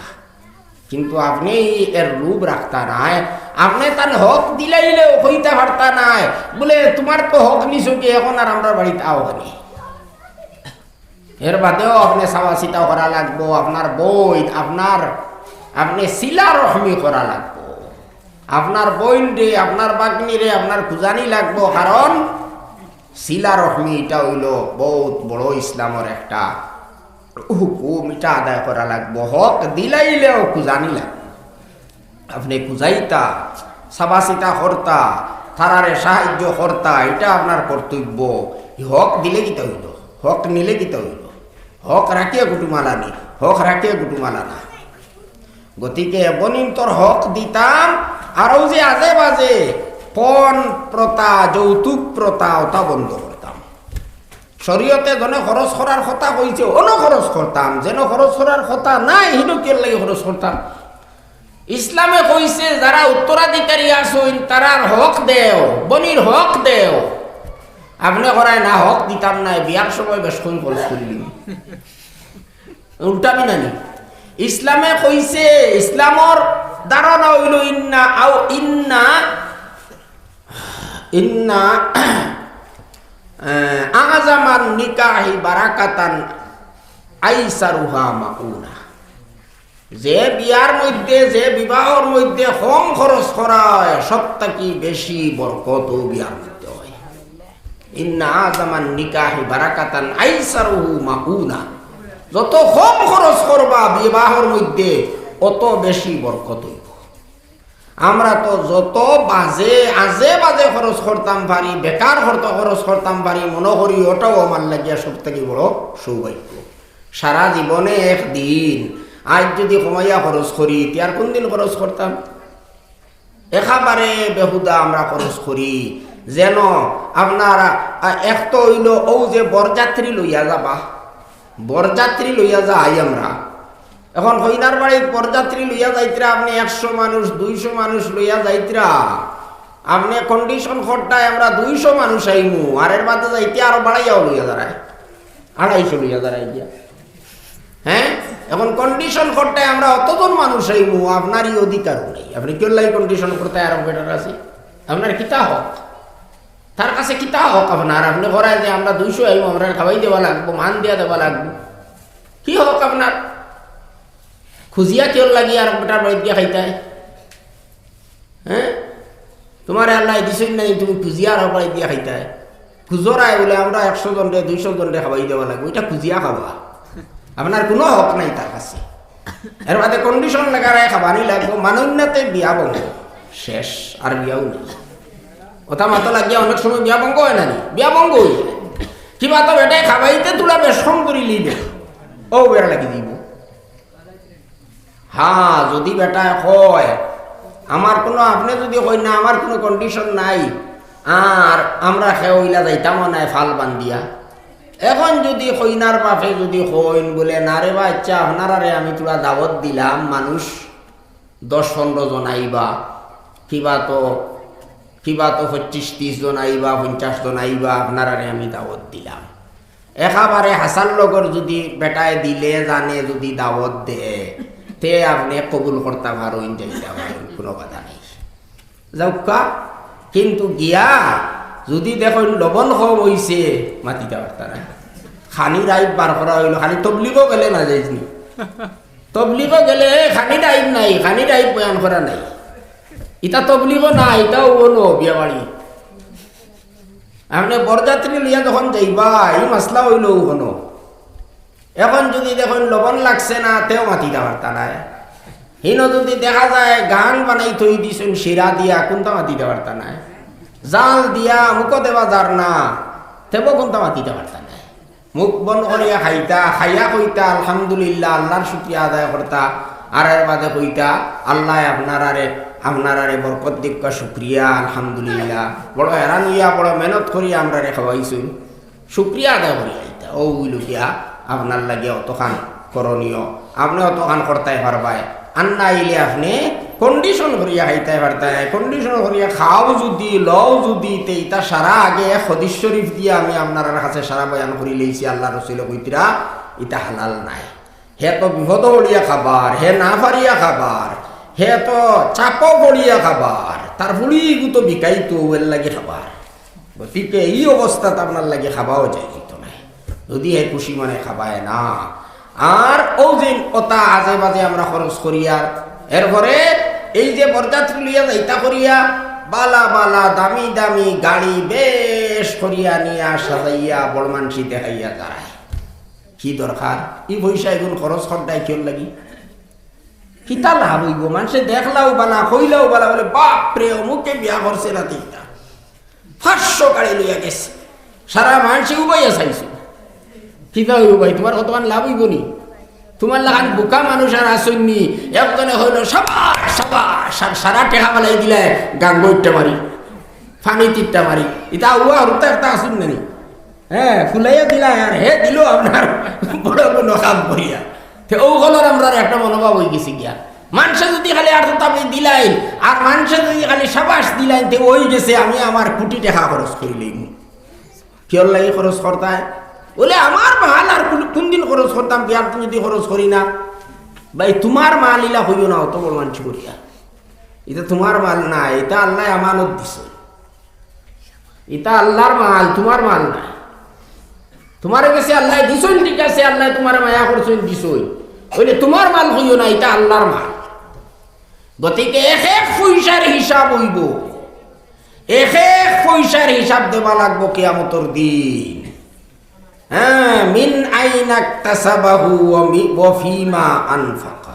কিন্তু আপনে এর লোভ রাখতা নায়, আপনে তান হক দিলাইলেও কইতা পারতা নায়, বুলে, "তুমার তো হক নিছো গি, এখন আর আমরার বাড়িত আও কেনে?" এর বাদেও আপনে চাওয়া চিতা করা লাগবো, আপনার বইন, আপনার, আপনে সিলা রহমি করা লাগবো। আপনার বইনরে, আপনার ভাগ্নিরে, আপনার খুজানি লাগবো, কারণ সিলা রহমি ইটা অইলো বউত বড় ইসলামর একটা হুকুম, ইটা আদায় করা লাগবো। হক দিলাইলেও খুজানি লাগবো। আপনে খুজাইতা, চাওয়া চিতা করতা, তারারে সাহায্য করতা, ইটা আপনার কর্তব্য। ই হক দিলে কিতা অইলো? হক নিলে কিতা অইলো? হক রাখিয়া কুটুমালানি, হক রাখিয়া কুটুমালানা। গতিকে বনিন্তর হক দিতাম, আর অউ যে আজে বাজে পণ প্রথা, যৌতুক প্রথা, অতা বন্ধ করতাম। শরীয়তে যেন খরচ করার কথা কইছে, অনো খরচ করতাম, যেন খরচ করার কথা নাই, হিনো কিয়ার লাগি খরচ করতাম? ইসলামে কইছে, যারা উত্তরাধিকারী আছইন, তারার হক দেও, বনির হক দেও। আপনে করায় না, হক দিতাম না, বিয়ার সময় বেশকইন খরচ করিলিমু। উল্টামি নানি? ইসলামে কইছে, ইসলামর ধারণা অইলো ইন্না আও ইন্না, ইন্না, আহ, আ'জামান নিকাহি বারাকাতান আইসারুহা মাউনা। যে বিয়ার মধ্যে, যে বিবাহর মধ্যে কম খরচ করা অয়, সব থাকি বেশি বরকত অউ বিয়ার মধ্যে অয়। ইন্না আ'জামান নিকাহি বারাকাতান আইসারুহু মাউনা। যত কম খরচ করবা বিবাহর মধ্যে, অত বেশি বরকত অইবো। আমরা তো যত বাজে, আজে বাজে খরচ করতাম পারি, বেকার খরচ, খরচ করতাম পারি, মনো করি অটাও আমার লাগিয়া সব থাকি বড় সৌভাগ্য। সারা জীবনে একদিন, আইজ যুদি কমাইয়া খরচ করি, তে আর কুনদিন খরচ করতাম? একেবারে বেহুদা আমরা খরচ করি। যেন আপনার, আ, এক তো অইলো অউ যে বরযাত্রী লইয়া যাবা, বরযাত্রী লইয়া যাই আমরা। এখন কইনার বাড়িত বরযাত্রী লইয়া যাইতরা, আপনে একশো মানুষ, দুইশো মানুষ লইয়া যাইতরা, আপনে condition করতায় আমরা দুইশো মানুষ আইমু, আর এর বাদে যাইতে আরো বাড়াইয়াও লইয়া যারায়, আড়াইশো লইয়া যারায় গিয়া। হ্যাঁ, এখন কন্ডিশন করতে আমরা অতজন মানুষ আইমু, আপনার ই অধিকারও নাই। আপনে কিওর লাগি কন্ডিশন করতে আর বেটার আছে? আপনার কিতা হক? তার কাছে কিতা হক আপনার? আপনে করায় যে আমরা দুইশো আইমু, আমরা খাওয়াই দেওয়া লাগবো, মান দিয়া দেওয়া লাগবো, কি হক আপনার? খুজিয়া কিওর লাগি আর বেটার বাড়িত গিয়া খাইতায়? হ্যাঁ, তোমারে আল্লায় দিছইন নাই, তুমি খুজিয়া আর বাড়িত গিয়া খাইতায়? খুজরায় বলে আমরা একশো জনরে, দুইশো জনরে খাওয়াই দেওয়া লাগবো, ইটা খুজিয়া খাওয়া। আপনার কোনো হক নাই তার কাছে। এর বাদে কন্ডিশন লাগারায় খাবানি লাগবো, মানন্যাতে বিয়া ভঙ্গ, শেষ, আর বিয়াও নাই। কথা মাতো লাগিয়া অনেক সময় বিয়া ভঙ্গ অয় না নি? বিয়া ভঙ্গ অইযায়। কিবা তো বেটায় খাবাইতে তুলা বেশ কম করি লিবে, ও বেড়া লাগি দিব। হ্যাঁ, যদি বেটায় কয়, আমার কোনো, আপনে যদি কইন না, আমার কোনো কন্ডিশন নাই, আর আমরা কেউ ইলা যাইতামও নায় ফাল বান্ধিয়া। এখন যদি কইনার বাপে যদি কইন বলে, "না রে বা, আচ্ছা, আপনারারে আমি তুলা দাওয়াত দিলাম, মানুষ দশ পনেরো জন আইবা, কিবা তো, কিবা তো পঁচিশ তিরিশ জন আইবা, পঞ্চাশ জন আইবা, আপনারারে আমি দাওয়াত দিলাম।" একেবারে হাসার লগর যদি বেটায় দিলে জানে যদি দাওয়াত দে, তে আপনে কবুল করতা পারইন, যাইতা পারইন, কোনো কথা নাই। যাউক্কা, কিন্তু গিয়া যদি দেখইন লবণ কম অইছে, মাতিতা পারতা না। খানি রাইত বার করা অইলো, খালি তবলিগো গেলে না যাইজনি। তবলিগো গেলে, "এ, খানি রাইত নাই, খানি রাইত বয়ান করা নাই।" ইতা তবলিগো না, ইতাও অনো বিয়া বাড়ি। আপনে বরযাত্রী লইয়া যখন যাইবা, ই মাসলা অইলো অনো। এখন যদি দেখইন লবণ লাগছে না, তেও মাতিতা পারতা নায়। হিনো যদি দেখা যায় গান বানাই থই দিছইন শিরা দিয়া, কুনতা মাতিতা পারতা নায়। জাল দিয়া মুখো দেওয়া যার না, তেবো কুনতা মাতিতা পারতা নায়। মুখ বন্ধ করিয়া খাইতা, খাইয়া কইতা, "আলহামদুলিল্লাহ", আল্লার শুকরিয়া আদায় করতা। আর এর বাদে কইতা, "আল্লায় আপনারারে, আপনারারে বরকত দিউক্কা, শুকরিয়া, আলহামদুলিল্লাহ। বড় হেরান অইয়া, বড় মেহনত করিয়া আমরারে খাওয়াইছইন।" শুকরিয়া আদায় করিয়া আইতা। অউ অইলো গিয়া আপনার লাগি অতখান করণীয়, আপনে অতখান করতায় পারবায়। আর না অইলে আপনে কন্ডিশন করিয়া খাইতায় পারতায় নায়। কন্ডিশন করিয়া খাও যদি, লও যদি, তে ইতা সারা আগে এক হাদিস শরীফ দিয়া আমি আপনারার কাছে সারা বয়ান করি লইছি। আল্লার রসুলে কইতরা, ইতা হালাল নায়। হে তো বিপদো পড়িয়া খাবার, হে না পারিয়া খাবার, হে তো চাপো পড়িয়া খাবার, তার ফুড়িগু তো বিকাইতো, এর লাগি খাবার। গতিকে ই অবস্থাত আপনার লাগি খাবাও জায়েজ অইতো নায়, যদি হে খুশি মনে খাবায় না। আর অউ যে অতা আজে বাজে আমরা খরচ করিয়ার, এরপরে এই যে বরযাত্রী লইয়া যাইতা করিয়া, বালা বালা দামি দামি গাড়ি বেশ করিয়া নিয়া সাজাইয়া বড় মানষি দেখাইয়া যারায়, কি দরকার? ই পয়সা ইগুন খরচ করতায় কিওর লাগি? কিতা লাভ অইবো? মানষে দেখলাও বালা, কইলাও বালা, বলে, "বাপ রে, অমুকে বিয়া করছে না তিনটা, পাঁচশো গাড়ি লইয়া গেছে, সারা মানষে উবাইয়া চাইছে।" কিতা অইবো ভাই, তুমার কতখান লাভ অইবো নি? তুমার লাখান বোকা মানুষ আর আছইন নি। একজনে কইলো, "সাবাস, সাবাস," আর সারা টেকা ফালাই দিলায় গাঙ্গো ইট্টা মারি, পানিত ইট্টা মারি। ইতা উয়া হুরুতা একটা আছইন না নি? হ্যাঁ, ফুলাইয়া দিলায় আর হে দিলো আপনার বড় কোনো কাম করিয়া। তে অউ হকলর আমরার একটা মনোভাব অইগেছে গিয়া। মানষে যদি খালি আর তাবি দিলাইন, আর মানষে যদি খালি সাবাস দিলাইন, তে অইগেছে, আমি আমার কুটি টেকা খরচ করিলাইমু। কিওর লাগি খরচ করতায়? বলে, "আমার মাল আর কুন, কুনদিন খরচ করতাম, বিয়ার দিন যদি খরচ করি না।" ভাই, তুমার মাল ইলা কইও না, অত বড় মানষি করিয়া। ইতা তুমার মাল নায়, ইতা আল্লায় আমানত দিছে। ইতা আল্লার মাল, তুমার মাল নায়। তুমার গেছে আল্লায় দিছইন, ঠিক আছে, আল্লায় তুমারে মায়া করছইন, দিছইন। অইলে তুমার মাল কইও না, ইতা আল্লার মাল। গতিকে এক এক পয়সার হিসাব অইবো, এক এক পয়সার হিসাব দেওয়া লাগবো কিয়ামতর দিন। হ্যাঁ, মিন আইনা ইকতাসাবাহু ওয়া মি-, ওয়া ফিমা আনফাকা।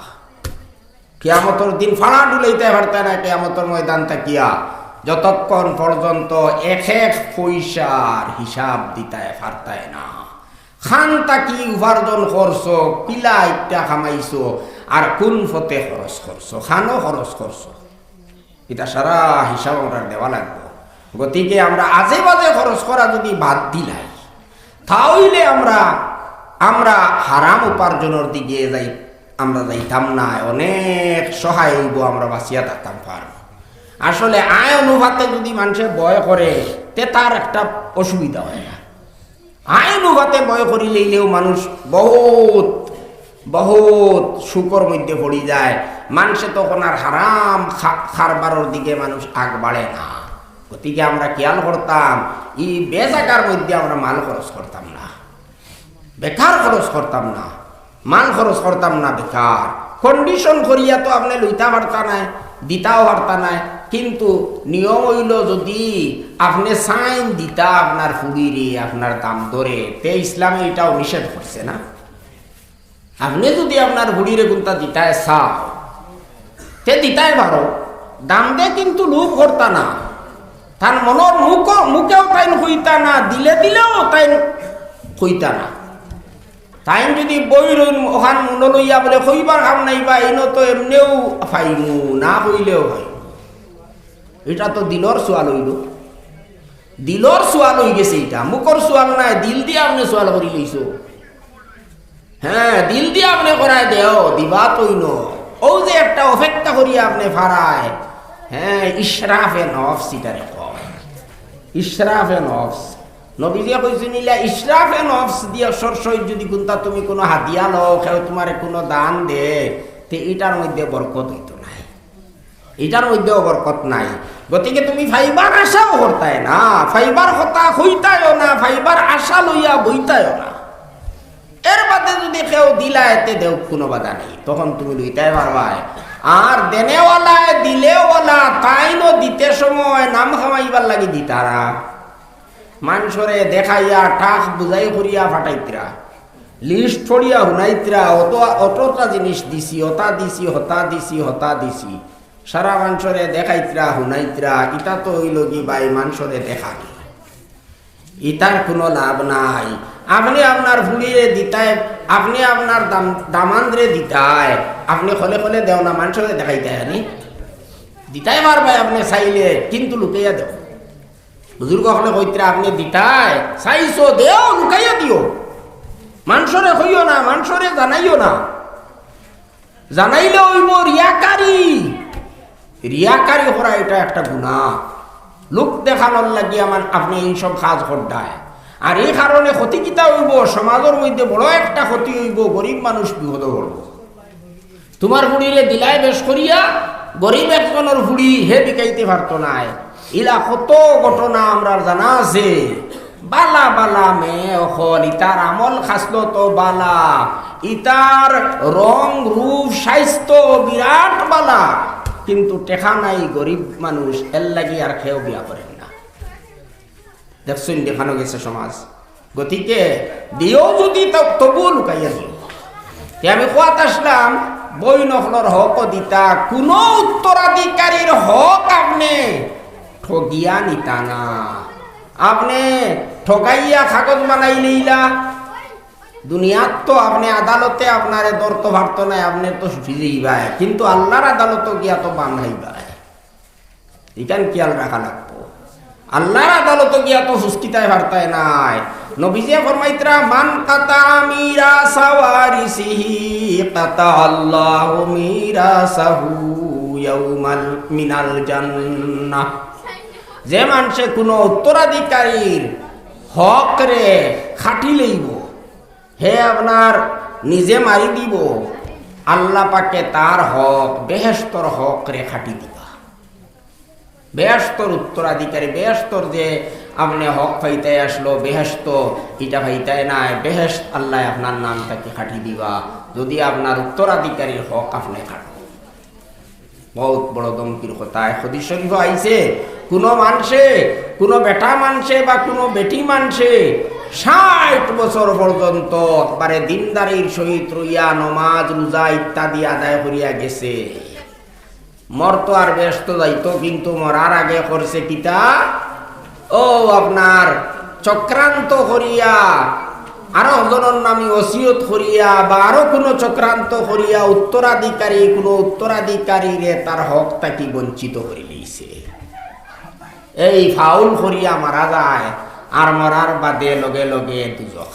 কিয়ামতর দিন ফাড়া ডুলাইতায় পারতায় নায়, কিয়ামতর ময়দান থাকিয়া যতক্ষণ পর্যন্ত এক এক পয়সার হিসাব দিতায় পারতায় না। খান থাকি উপার্জন করছো, কিলা ইট্টা কামাইছো, আর কুন পথে খরচ করছো, খানো খরচ করছো, ইতা সারা হিসাব আমরার দেওয়া লাগবো। গতিকে আমরা আজে বাজে খরচ করা যদি বাদ দিলাই, তা অইলে আমরা, আমরা হারাম উপার্জনর দিকে যাই, আমরা যাইতাম না, অনেক সহায় অইবো, আমরা বাঁচিয়া থাকতাম পারবো। আসলে আয় অনুপাতে যদি মানষে ব্যয় করে, তে তার একটা অসুবিধা অয় না। আয় অনুপাতে ব্যয় করিলাইলেও মানুষ বহুত বহুত শোকর মধ্যে পড়ি যায়। মানষে তখন আর হারাম খা-, কারবারর দিকে মানুষ আগ বাড়ে না। গতিকে আমরা খেয়াল করতাম, ই বেজাগার মধ্যে আমরা মাল খরচ করতাম না, বেকার খরচ করতাম না, মাল খরচ করতাম না বেকার। Condition করিয়া তো আপনে লইতা পারতা নায়, দিতাও পারতা নায়, কিন্তু নিয়ম অইলো যদি আপনে চাইন দিতা আপনার ফুড়িরে, আপনার দাম দরে, তে ইসলামে ইটাও নিষেধ করছে না? আপনে যদি আপনার ফুড়িরে কুনতা দিতায় চাও, তে দিতায় পারো, দাম দে কিন্তু লোভ করতা না। তান মনর মুখো-, মুখেও তাইন কইতা না, দিলে দিলেও তাইন কইতা না। তাইন যদি বই রইন ওখান মনো লইয়া বলে, "কইবার কাম নাই বা, ইনো তো এমনেও পাইমু, না কইলেও পাইমু।" ইটা তো দিলর সওয়াল অইলো, দিলর সওয়াল অইগেছে ইটা, মুখর সওয়াল নায়, দিল দিয়া আপনে সওয়াল করি লইছো। হ্যাঁ, দিল দিয়া আপনে করায় দেও, দিবা তো ইনো। অউ যে একটা অপেক্ষা করিয়া আপনে ফারায়, হ্যাঁ, ইশরাফে নফস ইটারে কয়। ইশরাফে নফস। নবীজিয়ে কইছইন, ইলা ইশরাফে নফস দিয়া সরসই যদি কুনতা তুমি কুনু হাদিয়া লও, কেউ তুমারে কুনু দান দে, তে ইটার মধ্যে বরকত অইতো নায়, ইটার মধ্যেও বরকত নাই। গতিকে তুমি পাইবার আশাও করতায় না, পাইবার কথা কইতায়ও না, পাইবার আশা লইয়া বইতায়ও না। এর বাদে যদি কেউ দিলায়, তে দেউক, কুনু বাধা নাই, তখন তুমি লইতায় পারবায়। আর দেনেওয়ালায় দিলেওয়ালা, তাইনও দিতে সময় নাম কামাইবার লাগি দিতা না। মানষরে দেখাইয়া টাক বুঝাই করিয়া ফাটাইত্রা, list পড়িয়া হুনাইত্রা, অত, অতটা জিনিস দিছি, অতা দিছি, হতা দিছি, হতা দিছি। সারা মানষরে দেখাইত্রা, হুনাইত্রা, ইটা তো অইলো গি ভাই মানষরে দেখানি। ইতার কুনু লাভ নাই। আপনে আপনার ফুড়িরে দিতায়, আপনে আপনার দাম-, দামান্দরে দিতায়, আপনে খলে খলে দেও না, মানষরে দেখাইতায় আনি। দিতায় পারবায় আপনে চাইলে, কিন্তু লুকাইয়া দেও। বুজুর্গ অকলে কইত্রা, আপনে দিতায় চাইছো, দেও, লুকাইয়া দিও। মানষরে কইও না, মানষরে জানাইও না। জানাইলে অইবো রিয়াকারি। রিয়াকারি করা ইটা একটা গুনা। লোক দেখানোর লাগি আমার, আপনে এইসব কাজ করতায়। আর এই কারণে ক্ষতি কিতা অইবো? সমাজর মধ্যে বড় একটা ক্ষতি অইবো, গরিব মানুষ বিপদো পড়বো। তুমার ফুড়িরে দিলায় বেশ করিয়া, গরিব একজনর ফুড়ি হে বিকাইতে পারতো নায়। ইলা কত ঘটনা আমরার জানা আছে। বালা বালা মেয়ে অকল, ইতার আমল খাছলত বালা, ইতার রং রূপ স্বাস্থ্য বিরাট বালা, কিন্তু টেকা নাই, গরিব মানুষ, এর লাগি আর কেউ বিয়া করের না। দেখছইন, দেখানো গেছে সমাজ। গতিকে দিও যদি, তা তবুও লুকাইয়া দিও। তে আমি কওয়াত আসলাম, বইন অকলর হকও দিতা, কুনু উত্তরাধিকারীর হক আপনে ঠগিয়া নিতা না। আপনে ঠগাইয়া কাগজ বানাইলাইলা, দুনিয়াত তো আপনে আদালতে আপনারে ধরতো পারতো নায়, আপনে তো ছুটি যাইবায়, কিন্তু আল্লার আদালতো গিয়া তো বান্ধাইবায়। ইখান খেয়াল রাখা লাগবো। আল্লার আদালতো গিয়া তো ফুসকিতায় পারতায় নায়। নবীজিয়ে ফরমাইত্রা, "মান কাতাআ মিরাসা ওয়ারিসিহি কাতাআল্লাহু মিরাসাহু ইয়াউমাল মিনাল জান্নাহ।" যে মানষে কুনু উত্তরাধিকারীর হকরে কাটি লইবো, হে আপনার নিজে মারি দিবো, আল্লা পাকে তার হক, বেহেশতর হকরে কাটি দিবা। বেহেশতর উত্তরাধিকারী, বেহেশতর যে আপনে হক পাইতায় আসলো, বেহেশত ইটা পাইতায় নায়, বেহেশত আল্লায় আপনার নাম থাকি কাটি দিবা, যদি আপনার উত্তরাধিকারীর হক আপনে কাটো। বহুত বড় ধমকির কথা। এক হাদিস শরীফো আইছে, কুনু মানষে, কুনু বেটা মানষে বা কুনু বেটি মানষে ষাইট বছর পর্যন্ত একবারে দিনদারির সহিত রইয়া নমাজ, রুজা ইত্যাদি আদায় করিয়া গেছে, মরতো আর বেহেস্তো যাইতো, কিন্তু মরার আগে করছে কিতা? ও আপনার চক্রান্ত করিয়া, আরো জনর নামে ওসিয়ত করিয়া, বা আরো কুনু চক্রান্ত করিয়া উত্তরাধিকারী, কুনু উত্তরাধিকারীরে তার হক থাকি বঞ্চিত করি লইছে। এই ফাউল করিয়া মারা যায়, আর মরার বাদে লগে লগে দুজখ,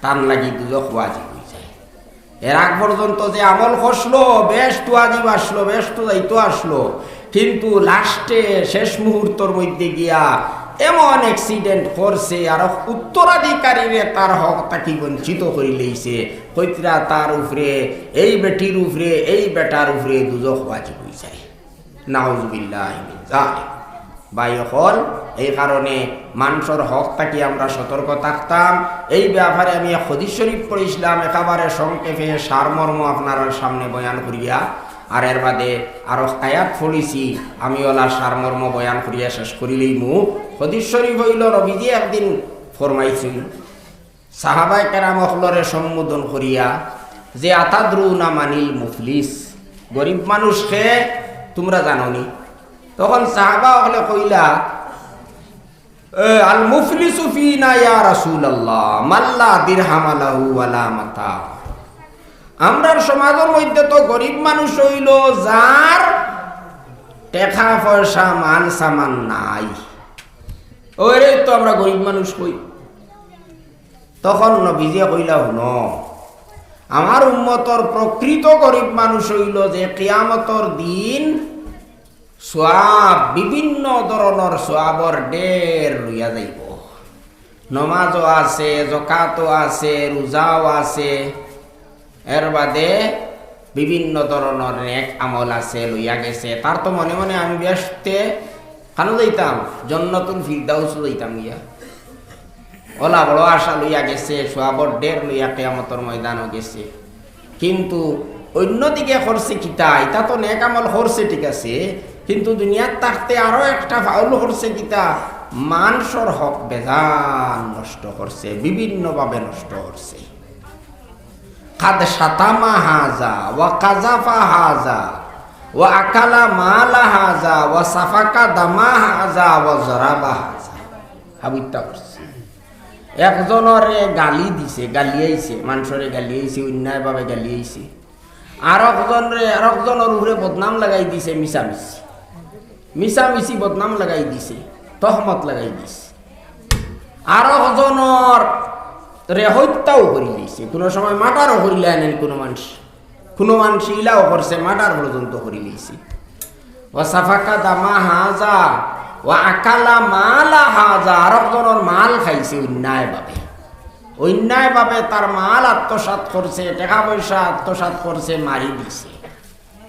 তার লাগি দুজখ ওয়াজিব অই যায়। এর আগ পর্যন্ত যে আমল করছিল, বেশ তো আজি বাঁচলো, বেশ তো যাইতো আসলো, কিন্তু লাস্টে শেষ মুহূর্তর মধ্যে গিয়া এমন অ্যাক্সিডেন্ট করছে, আর উত্তরাধিকারীরে তার হক থাকি বঞ্চিত করিলাইছে। কইতরা তার উপরে, এই বেটির উপরে, এই বেটার উপরে দুজখ ওয়াজিব অই যায়। নাউজুবিল্লাহি মিন যালিক। ভাই অকল, এই কারণে মানষর হক থাকি আমরা সতর্ক থাকতাম। এই ব্যাপারে আমি এক হাদিস শরীফ পড়ছিলাম, একেবারে সংক্ষেপে সারমর্ম আপনারার সামনে বয়ান করিয়া, আর এর বাদে আরো আয়াত পড়ছি, আমি ওলা সারমর্ম বয়ান করিয়া শেষ করিলাইমু। হাদিস শরীফ অইলো, নবীজি একদিন ফরমাইছইন, সাহাবায়ে কেরাম অকলরে সম্বোধন করিয়া যে, "আতাদরুনা মানিল মুফলিস?" গরিব মানুষ কে তুমরা জানো নি? তখন সাহাবা অকলে কইলা, "এ, আল মুফলিসু ফিনা ইয়া রাসূলুল্লাহ, মাল্লা দিরহামা লাহু ওয়ালা মাতা।" আমরার সমাজর মধ্যে তো গরিব মানুষ অইলো যার টেকা পয়সা মান সামান নাই, ওরে তো আমরা গরিব মানুষ কই। তখন নবীজি কইলা, "হুনো, আমার উম্মতর প্রকৃত গরিব মানুষ অইলো যে কিয়ামতর দিন সওয়াব, বিভিন্ন ধরনর সওয়াবর ঢের লইয়া যাইবো। নমাজও আছে, জকাতও আছে, রোজাও আছে, এর বাদে বিভিন্ন ধরনর নেক আমল আছে, লইয়া গেছে। তার তো মনে মনে আমি বেহেশতে কানো যাইতাম, জন্নতুল ফিরদাউস যাইতাম গিয়া।" ওলা বড় আশা লইয়া গেছে, সওয়াবর ঢের লইয়া কিয়ামতর ময়দানও গেছে। কিন্তু অন্যদিকে করছে কিতা? ইতা তো নেক আমল করছে, ঠিক আছে, কিন্তু দুনিয়াত থাকতে আরো একটা ফাউল করছে কিতা? মানষর হক বেজান নষ্ট করছে, বিভিন্নভাবে নষ্ট করছে। কাদ শাতামা হাজা, ওয়া কাযাফা হাজা, ওয়া আকালা মালা হাজা, ওয়া সাফাকা দামা হাজা, ওয়া জরাবা হাজা। হাবিত্তা করছে। একজনরে গালি দিছে, গালিয়াইছে, মানষরে গালিয়াইছে, অন্যায়ভাবে গালিয়াইছে। আরকজনরে, আরকজনর উপরে বদনাম লাগাই দিছে, মিছামিছি, মিছামিছি বদনাম লাগাই দিছে, তহমত লাগাই দিছে। আরকজনরে হত্যাও করিলাইছে, কুনু সময় মার্ডারও করিলাইন কুনু মানষে। কুনু মানষে ইলাও করছে, মার্ডার পর্যন্ত করিলাইছে। ওয়া সাফাকা দামা হাজা, ওয়া আকালা মালা হাজা, আরকজনর মাল খাইছে অন্যায়ভাবে। অন্যায়ভাবে তার মাল আত্মসাৎ করছে, টেকা পয়সা আত্মসাৎ করছে, মারি দিছে।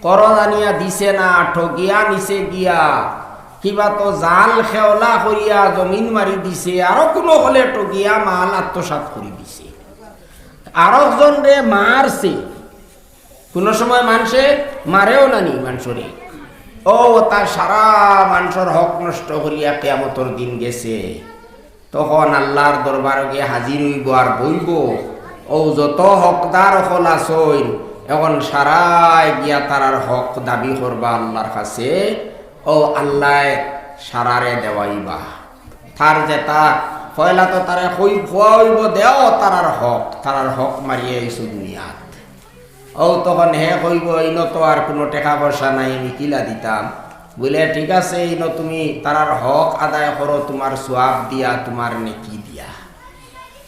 করজ আনিয়া দিছে না, ঠগিয়া নিছে গিয়া, কিবা তো জাল খেওলা করিয়া জমিন মারি দিছে, আরো কুনু হকলে ঠগিয়া মাল আত্মসাৎ করি দিছে। আরকজনরে মারছে, কুনু সময় মানষে মারেও না নি মানষরে। অউ তার সারা মানষর হক নষ্ট করিয়া কিয়ামতর দিন গেছে। তখন আল্লার দরবারো গিয়া হাজির অইবো আর বইবো। অউ যত হকদার অকল আছইন, এখন সারায় গিয়া তারার হক দাবি করবা আল্লার কাছে। অউ আল্লায় সারারে দেওয়াইবা। তার যেতা পয়লা তো তারে কই-, কওয়া অইবো, "দেও তারার হক, তারার হক মারিয়া আইছো দুনিয়াত।" অউ তখন হে কইবো, "ইনো তো আর কুনু টেকা পয়সা নাই, আমি কিলা দিতাম?" বুলে, "ঠিক আছে, ইনো তুমি তারার হক আদায় করো, তুমার সওয়াব দিয়া, তুমার নেকি দিয়া।"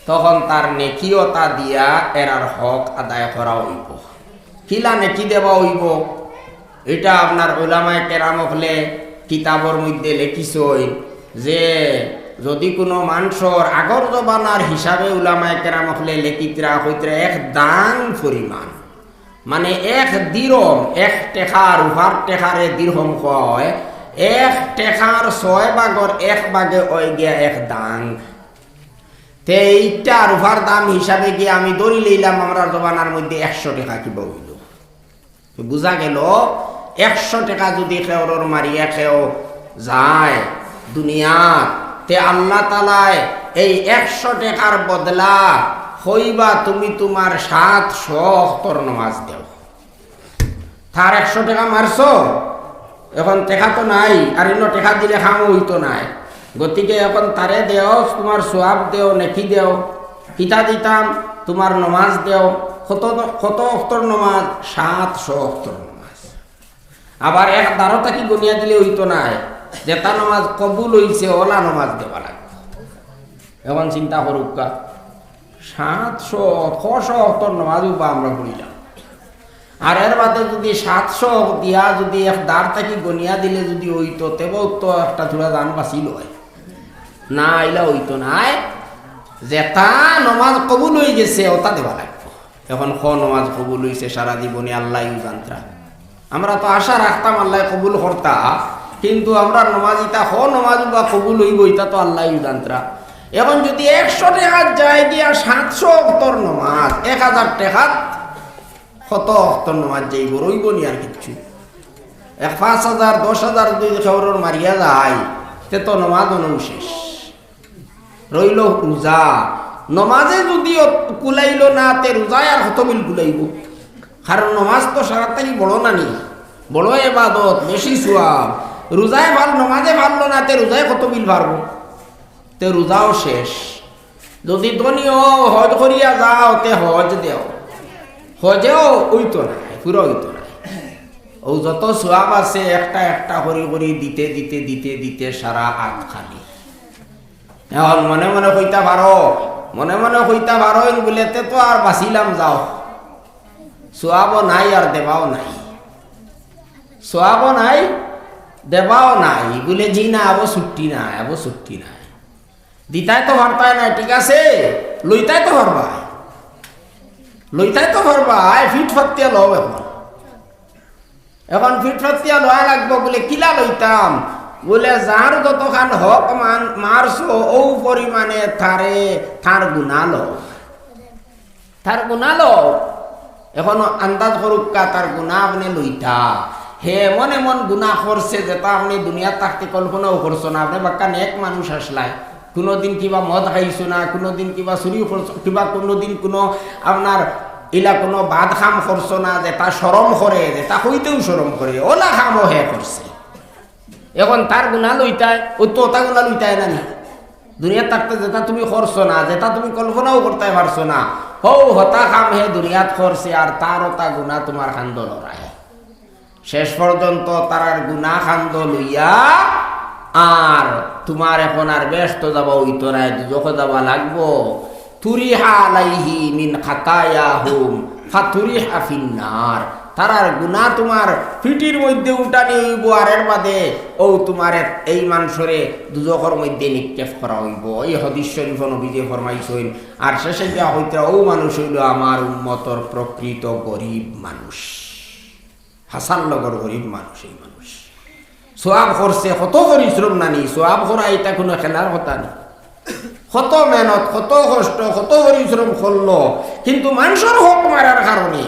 তখন তার নেকি অতা দিয়া এরার হক আদায় করা অইবো। কিলা নেকি দেওয়া অইবো? ইটা আপনার উলামায়ে কেরাম অকলে কিতাবর মধ্যে লেখিছইন যে যুদি কুনু মানষর আগর জমানার হিসাবে উলামায়ে কেরাম অকলে লেখিতরা কইতরা এক দাং পরিমাণ, মানে এক দিরহম, এক টেকা, রুপার টেকারে দিরহম কওয়া অয়, এক টেকার ছয় ভাগর এক ভাগে অয় গিয়া এক দাং। তে ইটা রুপার দাম হিসাবে গিয়া আমি ধরি লইলাম আমরার জমানার মধ্যে একশো টেকা কিবা অইলো। তো বুঝা গেল, একশো টেকা যুদি কেউরর মারিয়া কেউ যায় দুনিয়াত, তে আল্লাহ তাআলায় এই একশো টেকার বদলা কইবা তুমি তুমার সাতশো অক্তর নমাজ দেও। তার একশো টেকা মারছো, এখন টেকা তো নাই, আর ইনো টেকা দিলে কামও অইতো নায়। গতিকে এখন তারে দেও, তুমার সওয়াব দেও, নেকি দেও। কিতা দিতাম? তুমার নমাজ দেও। কত, কত অক্তর নমাজ? সাতশো অক্তর নমাজ। আবার এক দারো থাকি গনিয়া দিলে অইতো নায়, যেতা নমাজ কবুল অইছে, অলা নমাজ দেওয়া লাগবো। এখন চিন্তা করউক্কা, সাতশো, ছয়শো অক্তর নমাজও বা আমরা পড়িলাম। আর এর বাদে যুদি সাতশো দিয়া যুদি এক দার থাকি গনিয়া দিলে যুদি অইতো, তেবউ তো একটা থুড়া জান বাঁচিল অয়। না, ইলা অইতো নায়। যেটা নমাজ কবুল অইগেছে, ওটা দেওয়া লাগবো। এখন ক নমাজ কবুল অইছে সারা জীবনে, আল্লায়উ জানতরা। আমরা তো আশা রাখতাম আল্লায় কবুল করতা, কিন্তু আমরার নমাজ ইতা ক নমাজ বা কবুল অইবো, ইতা তো আল্লায়উ জানতরা। এখন যুদি একশো টেকাত যায় গিয়া সাতশো অক্তর নমাজ, এক হাজার টেকাত কত অক্তর নমাজ যাইবো, রইবো নি আর কিচ্ছু। এক পাঁচ হাজার, দশ হাজার যুদি কেউরর মারিয়া যায়, তে তো নমাজ অনউ শেষ। রইলো রোজা, নমাজে যুদি অত-, কুলাইলো না, তে রোজায় আর কত বিল কুলাইবো? কারণ নমাজ তো সারার থাকি বড় নানি, বড় এবাদত, বেশি সওয়াব। রোজায় পার-, নমাজে পারলো না, তে রোজায় কত বিল পারবো? তে রোজাও শেষ। যুদি ধনী অও, হজ করিয়া যাও, তে হজ দেও, হজেও অইতো নায়, পুরা অইতো নায়। অউ যত সওয়াব আছে, একটা একটা করি করি দিতে দিতে দিতে দিতে সারা আত খালি। এখন মনে মনে কইতা পারো, মনে মনে কইতা পারো, ইন বুলে তে তো আর বাঁচিলাম যাও, সওয়াবও নাই আর দেওয়াও নাই, সওয়াবও নাই, দেওয়াও নাই, বুলে জি না, আবো ছুটি নাই, আবো ছুটি নাই। দিতায় তো পারতায় নায়, ঠিক আছে, লইতায় তো পারবায়, লইতায় তো পারবায়, ফিট ফাতিয়া লও এখন। এখন ফিট ফাতিয়া লওয়া লাগবো, বুলে কিলা লইতাম? বুলে যার যতখান হক মান-, মারছো, অউ পরিমাণে তারে, তার গুনা লও। তার গুনা লও। এখন আন্দাজ করুক্কা, তার গুনা আপনে লইতা। হে এমন এমন গুনা করছে, যেটা আপনে দুনিয়াত থাকতে কল্পনাও করছো না। আপনে বাক্কা নেক মানুষ আছলায়, কুনুদিন কিবা মদ খাইছো না, কুনুদিন কিবা চুরি করছো, কিবা কুনুদিন কুনু আপনার ইলা কুনু বাদ কাম করছো না, যেটা শরম করে, যেটা কইতেও শরম করে, অলা কামও হে করছে। এখন তার গুনা লইতায়, অউ তো অতা গুনা লইতায় না নি? দুনিয়াত থাকতে যেটা তুমি করছো না, যেটা তুমি কল্পনাও করতায় পারছো না, হউ হতা কাম হে দুনিয়াত করছে, আর তার অতা গুনা তুমার কান্দো লড়ায়। শেষ পর্যন্ত তারার গুনা কান্দো লইয়া আর তুমার এখন আর বেহেস্তো যাওয়া অইতো নায়, দুজখো যাওয়া লাগবো। তুরিহা আলাইহি মিন খাতায়াহুম ফাতুরিহা ফিন্নার। তারার গুনা তুমার পিঠির মধ্যে উঠানি অইবো, আর এর বাদে অউ তুমার এ-, এই মানষরে দুজখর মধ্যে নিক্ষেপ করা অইবো। এই হাদিস শরীফো নবীজিয়ে ফরমাইছইন। আর শেষে গিয়া কইতরা, অউ মানুষ অইলো আমার উম্মতর প্রকৃত গরিব মানুষ, হাছার লগর গরিব মানুষ। এই মানুষ সওয়াব করছে, কত পরিশ্রম নানি, সওয়াব করা ইটা কুনু খেলার কথা নি। কত মেহনত, কত কষ্ট, কত পরিশ্রম করলো, কিন্তু মানষর হক মারার কারণে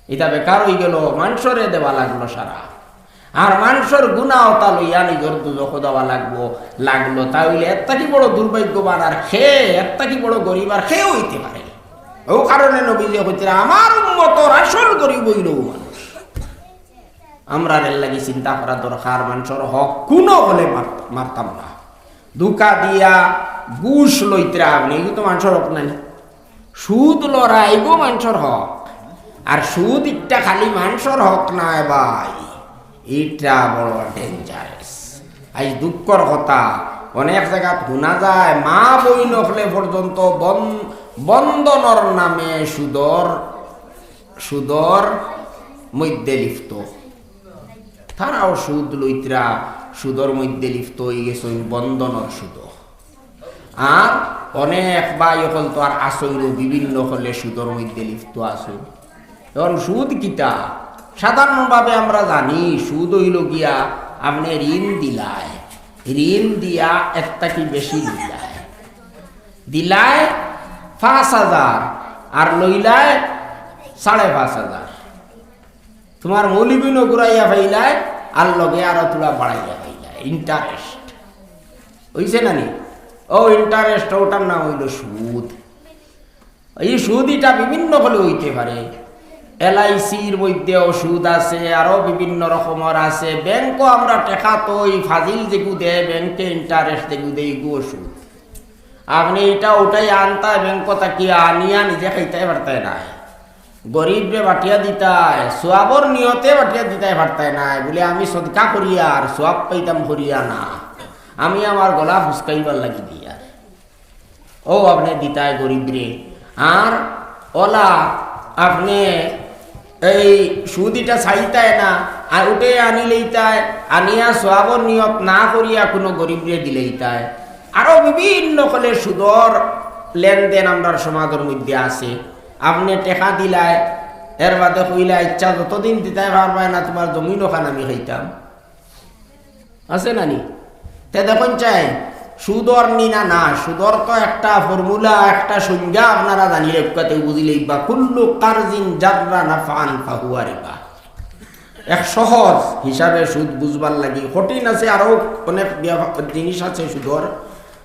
ইটা বেকার অইগেলো, মানষরে দেওয়া লাগলো সারা। আর মানষর গুনা অতা লইয়া নিজর দুজখো যাওয়া লাগবো, লাগলো। তা অইলে এর থাকি বড় দুর্ভাগ্যবান আর কে, এর থাকি বড় গরিব আর কে অইতে পারে? অউ কারণে নবীজিয়ে কইতরা, আমার উম্মতর আসল গরিব অইলো অউ মানুষ। আমরার এর লাগি চিন্তা করা দরকার, মানষর হক কুনু হকলে মার-, মারতাম না। ধুকা দিয়া ঘুষ লইতরা আপনে, ইগু তো মানষর হক নায়। সুদ লড়া ইগু মানষর হক। আর সুদ ইটা খালি মানষর হক নায় ভাই, ইটা বড় dangerous। আইজ দুঃখর কথা, অনেক জাগাত হুনা যায়, মা বইন অকলে পর্যন্ত বন-, বন্দনর নামে সুদর, সুদর মধ্যে লিপ্ত। তারাও সুদ লইতরা, সুদর মধ্যে লিপ্ত অইগেছইন, বন্দনর সুদ। আর অনেক ভাই অকল তো আর আছইন, বিভিন্ন অকলে সুদর মধ্যে লিপ্ত আছইন। এখন সুদ কিতা? সাধারণভাবে আমরা জানি, সুদ অইলো গিয়া আপনে ঋণ দিলায়, ঋণ দিয়া এর থাকি বেশি লইলায়, দিলায় পাঁচ হাজার আর লইলায় সাড়ে পাঁচ হাজার। তুমার মৌলবি নু ঘুরাইয়া পাইলায়, আর লগে আরো থুড়া বাড়াইয়া পাইলায়, interest। অইছে না নি? অউ interest, অটার নাম অইলো সুদ। এই সুদ ইটা বিভিন্ন অকলে অইতে পারে। এলআইসির মধ্যেও সুদ আছে, আরো বিভিন্ন রকমর আছে। ব্যাংকো আমরা টেকা থই, ফাজিল যেগু দেয়, ব্যাংকে interest যেগু দেয়, ইগুও সুদ। আপনে ইটা উঠাইয়া আনতায় ব্যাংকো থাকি, আনিয়া নিজে খাইতায় পারতায় নায়। গরিবরে বাটিয়া দিতায়, সওয়াবর নিয়তে বাটিয়া দিতায় পারতায় নায়। বুলে আমি সদকা করিয়ার সওয়াব পাইতাম করিয়া না, আমি আমার গলা ফুসকাইবার লাগি দিয়ার। অউ আপনে দিতায় গরিবরে। আর অলা আপনে এই সুদ ইটা চাইতায় না, আর উঠে আনিলেইতায়, আনিয়া সওয়াবর নিয়ত না করিয়া কোনো গরিবরে দিলেইতায়। আরো বিভিন্ন কলে সুদর লেনদেন আমরার সমাজর মধ্যে আছে। আপনে টেকা দিলায়, এর বাদে কইলা, "ইচ্ছা যতদিন দিতায় পারবায় না, তুমার জমিন ওখান আমি খাইতাম।" আছে না নি? তে দেখইন চাই, সুদর নি না, না, সুদর তো একটা ফর্মুলা, একটা সংজ্ঞা আপনারা জানিলে, বুঝিলেইবা, "কুল্লু কারজিন জাররা নাফআন ফাহুয়া রিবা।" এক সহজ হিসাবে সুদ বুঝবার লাগি, কঠিন আছে, আরো অনেক ব্যাপা-, জিনিস আছে সুদর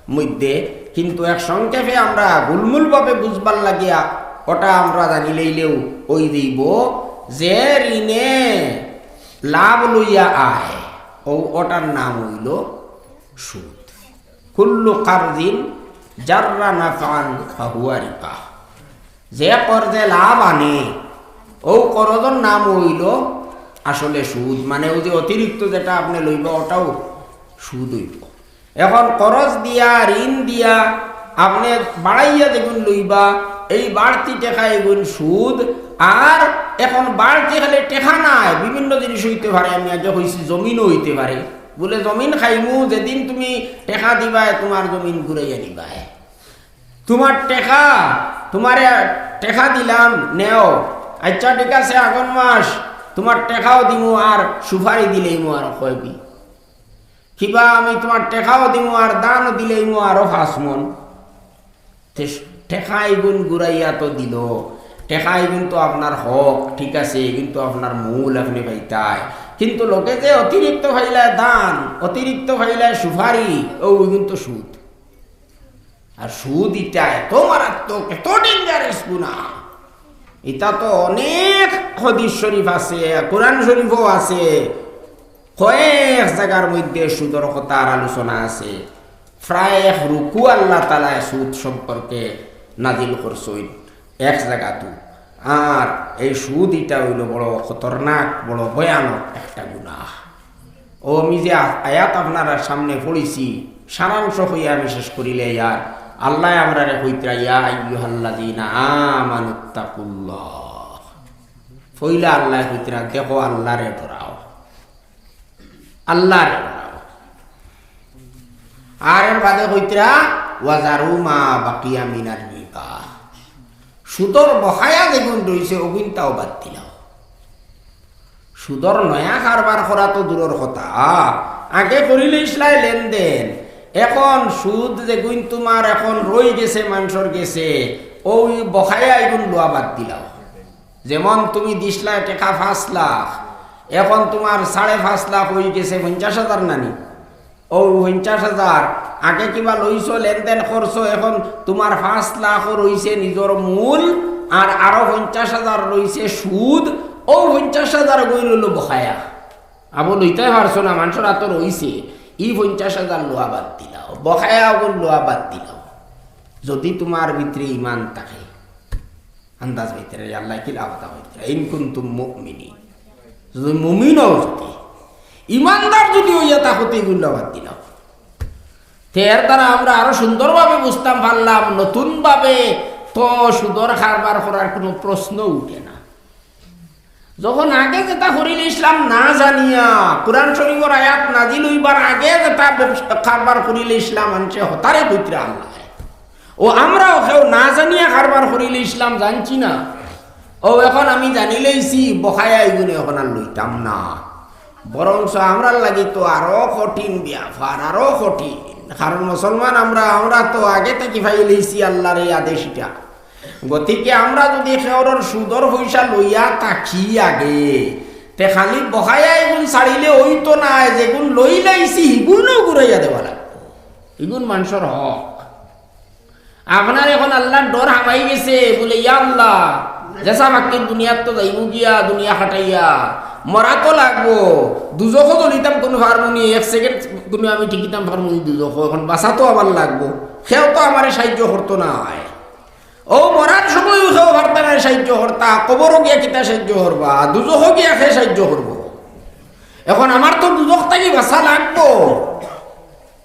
মধ্যে, কিন্তু এক সংক্ষেপে আমরা গুলমুলভাবে বুঝবার লাগিয়া ওটা আমরা জানিলেইলেও ওই দিব যে ঋণে লাভ লইয়া আয়, ও ওটার নাম অইলো সুদ। "কুল্লু কারজিন জাররা নাফআন ফাহুয়া রিবা।" যে কর্জে লাভ আনে, ও কর্জর নাম অইলো আসলে সুদ। মানে, ওই যে অতিরিক্ত যেটা আপনে লইবা, ওটাও সুদ অইবো। এখন কর্জ দিয়া, ঋণ দিয়া, আপনে বাড়াইয়া যেগুন লইবা, এই বাড়তি টেকা এগুন সুদ। আর এখন বাড়তি খালি টেকা নায়, বিভিন্ন জিনিস অইতে পারে, আমি আগে কইছি জমিনও অইতে পারে। বুলে, "জমিন খাইমু, যেদিন তুমি টেকা দিবায়, তুমার জমিন ঘুরাইয়া নিবায়।" তুমার টেকা, তুমারে টেকা দিলাম, নেও। আচ্ছা, ঠিক আছে, আগন মাস তুমার টেকাও দিমু আর সুপারি দিলেইমু আরো কয় বিঘা। কিবা আমি তুমার টেকাও দিমু আর ধানও দিলেইমু আরো পাঁচ মণ। তে টেকা এগুন ঘুরাইয়া তো দিলো, টেকা এগুন তো আপনার হক, ঠিক আছে, এগুন তো আপনার মূল আপনে পাইতায়। কিন্তু লগে যে অতিরিক্ত পাইলায় ধান, অতিরিক্ত পাইলায় সুপারি, ও এগুন তো সুদ। আর সুদ ইটা এত মারাত্মক, এত dangerous গুনা, ইটা তো অনেক হাদিস শরীফ আছে, কোরআন শরীফও আছে, কয়েক জাগার মধ্যে সুদর কথার আলোচনা আছে। প্রায় এক রুকু আল্লাহ তাআলায় সুদ সম্পর্কে নাজিল করছইন এক জাগাত। আর এই সুদ ইটা অইলো বড় খতরনাক, বড় ভয়ানক একটা গুনা। ও আমি যে আ-, আয়াত আপনারার সামনে পড়ছি, সারাংশ কইয়া আমি শেষ করিলে, ইয়ার আল্লায় আমরারে কইতরা, "ইয়া আইয়ুহাল্লাযীনা আমানুত্তাকুল্লাহ।" পয়লা আল্লায় কইতরা, "দেখো, আল্লারে ডরাও, আল্লারে ডরাও।" আর এর বাদে কইতরা, "ওয়াজারু মা বাকিয়া মিনার রিবা।" সুদর বকায়া যেগুন রইছে, ওগুনতাও বাদ দিলাও। সুদর নয়া কারবার করা তো দূরর কথা, আগে করিলে ইসলায় লেনদেন, এখন সুদ যেগুন তুমার এখন রই গেছে, মানষর গেছে, ওই বকায়া এগুন লওয়া বাদ দিলাও। যেমন তুমি দিছলায় টেকা পাঁচ লাখ, এখন তুমার সাড়ে পাঁচ লাখ অই গেছে পঞ্চাশ হাজার নানি? ও পঞ্চাশ হাজার আগে কিবা লইছো, লেনদেন করছো, এখন তুমার পাঁচ লাখ রইছে নিজর মূল, আর আরো পঞ্চাশ হাজার রইছে সুদ। ও পঞ্চাশ হাজার গই রইলো বকায়া, আবো লইতায় পারছো না, মানষর আতো রইছে, ই পঞ্চাশ হাজার লওয়া বাদ দিলাও, বকায়া ওগুন লওয়া বাদ দিলাও। যদি তুমার ভিতরে ইমান থাকে, আন্দাজ পাইতরা, আল্লায় কিলা কথা কইতরা, "ইন কুনতুম মুমিনিন।" যদি মুমিন অও, যদি ইমানদার যদি অইয়া থাকো, তে ইগুন লওয়া বাদ দিলাও। তে এর দ্বারা আমরা আরো সুন্দরভাবে বুঝতাম পারলাম, নতুনভাবে তো সুদর কারবার করার কোনো প্রশ্ন উঠে না। যখন আগে যেটা করিলে ইসলাম না জানিয়া, কোরআন শরীফর আয়াত নাজিল অইবার আগে যেটা ব্যবসা কারবার করিলে ইসলাম আনছে, হতারে কইতরা আল্লায়। ও আমরাও কেউ না জানিয়া কারবার করিলে ইসলাম জানছি না। ও এখন আমি জানিলেইছি, বকায়া এগুন এখন আর লইতাম না। বরঞ্চ আমরার লাগি তো আরো কঠিন ব্যাপার, আরো কঠিন। কারণ মুসলমান আমরা, আমরা তো আগে থাকি পাইলেইছি আল্লার এই আদেশ ইটা। গতিকে আমরা যদি কেউরর সুদর পয়সা লইয়া থাকি আগে, তে খালি বকায়া এগুন ছাড়িলে অইতো নায়, যেগুন লইলাইছি, হিগুনও ঘুরাইয়া দেওয়া লাগবো। হিগুন মানষর হক। আপনার এখন আল্লার ডর হামাই গেছে, বুলে, "ইয়া আল্লাহ, যেছা বাক্কির দুনিয়াত তো যাইমু গিয়া, দুনিয়া কাটাইয়া, মরা তো লাগবো, দুজখো জ্বলিতাম কুনু পারমুনি, এক second কুনু আমি টিকিতাম পারমুনি দুজখো, এখন বাঁচা তো আবার লাগবো, কেউ তো আমারে সাহায্য করতো নায়।" ও মরার সময়ও কেউ পারতা নায় সাহায্য করতা, কবরও গিয়া কিতা সাহায্য করবা, দুজখো গিয়া কে সাহায্য করবো? এখন আমার তো দুজখ থাকি বাঁচা লাগবো।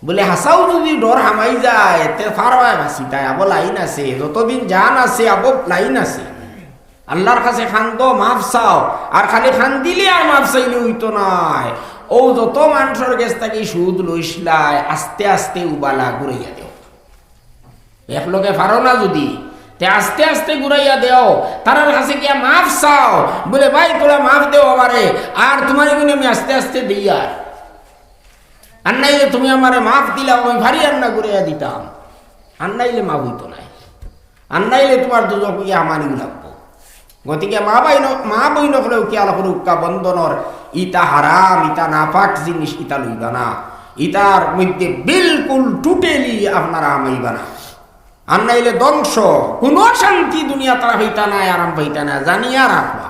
বুলে, হাছাউ যদি ডর হামাই যায়, তে পারবায় বাঁচিতায়, আবো লাইন আছে, যতদিন জান আছে, আবো লাইন আছে। আল্লার কাছে কান্দো, মাফ চাও। আর খালি কান্দিলে আর মাফ চাইলে অইতো নায়। অউ যত মানষর গেছ থাকি সুদ লইছলায়, আস্তে আস্তে উবালা ঘুরাইয়া দেও। একলগে পারো না যুদি, তে আস্তে আস্তে ঘুরাইয়া দেও। তারার কাছে গিয়া মাফ চাও, বলে, "ভাই, তোরা মাফ দেও আমারে, আর তুমার ইগুনে আমি আস্তে আস্তে দেই আর। আর নাইলে তুমি আমারে মাফ দিলাও, আমি পারি আর না ঘুরাইয়া দিতাম। আর নাইলে মাফ অইতো নায়।" আর নাইলে তুমার দুজখ গিয়া হামানি লাগবো। গতিকে মা বইন, মা বইন অকলেও খিয়াল করউক্কা, বন্ধনর ইতা হারাম, ইতা নাপাক জিনিস, ইতা লইবা না। ইতার মধ্যে বিলকুল totally আপনারা হামাইবা না। আর নাইলে ধ্বংস, কুনু শান্তি দুনিয়াত আর পাইতা নায়, আরাম পাইতা নায়। জানিয়া রাখবা,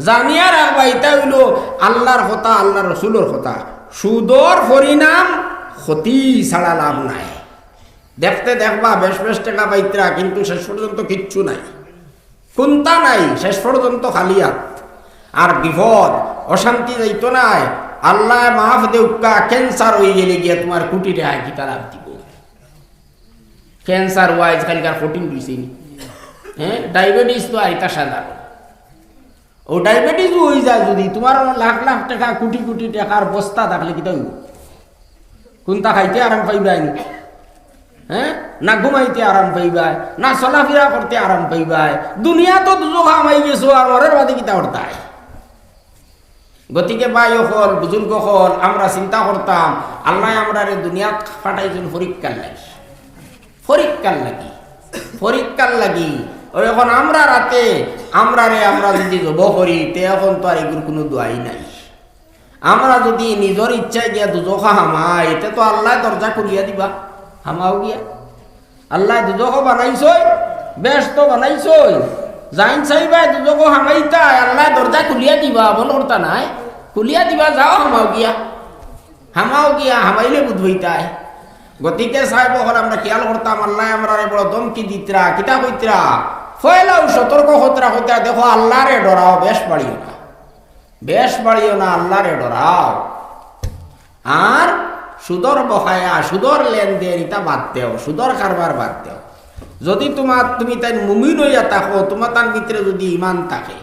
জানিয়া রাখবা, ইতা অইলো আল্লার কথা, আল্লার রসুলর কথা। সুদর পরিণাম ক্ষতি ছাড়া লাভ নাই। দেখতে দেখবা বেশ বেশ টেকা পাইতরা, কিন্তু শেষ পর্যন্ত কিচ্ছু নাই, কুন্তা নাই, শেষ পর্যন্ত খালি আত। আর বিপদ, অশান্তি যাইতো নায়। আল্লায় মাফ দেউক্কা, cancer অইগেলে গিয়া তুমার কুটি টেকা কিতা লাভ দিবো? Cancer অওয়া আইজকাইলকার কঠিন অইছে নি? হ্যাঁ, diabetes তো আইতা সাধারণ। অউ diabetes অইযায় যুদি, তুমার লাখ লাখ টেকা, কুটি কুটি টেকার বস্তা থাকলে কিতা অইবো? কুন্তা খাইতে আরাম পাইবায় নি? হ্যাঁ? না ঘুমাইতে আরাম পাইবায়, না চলাফিরা করতে আরাম পাইবায়। দুনিয়াত তো দুজখ হামাই গেছো, আর মরার বাদে কিতা করতায়? গতিকে ভাই অকল, বুজুর্গ অকল, আমরা চিন্তা করতাম, আল্লায় আমরারে দুনিয়াত পাঠাইছইন পরীক্ষার লাগি, পরীক্ষার লাগি, পরীক্ষার লাগি। অউ অখন আমরার আতে, আমরারে আমরা যুদি জবো করি, তে অখন তো আর ইগুর কুনু দোয়াই নাই। আমরা যুদি নিজর ইচ্ছায় গিয়া দুজখো হামাই, তে তো আল্লায় দরজা খুলিয়া দিবা, হামাও গিয়া। আল্লায় দুজখো বানাইছইন, বেহেস্ত বানাইছইন। যাইন চাইবায় দুজখো হামাইতায়, আল্লায় দরজা খুলিয়া দিবা, বন্ধ করতা নায়, খুলিয়া দিবা, যাও হামাও গিয়া, হামাও গিয়া, হামাইলে বুঝ অইতায়। গতিকে সাব অকল, আমরা খিয়াল করতাম, আল্লায় আমরারে বড় ধমকি দিতরা, কিতা কইতরা, পয়লাউ সতর্ক করতরা, কইতরা, দেখো আল্লারে ডরাও, বেশ বাড়িও না, বেশ বাড়িও না, আল্লারে ডরাও। আর সুদর বকায়া, সুদর লেনদেন, ইতা বাদ দেও, সুদর কারবার বাদ দেও। যুদি তুমার, তুমি তাইন মুমিন অইয়া থাকো, তুমার তান ভিতরে যুদি ইমান থাকে,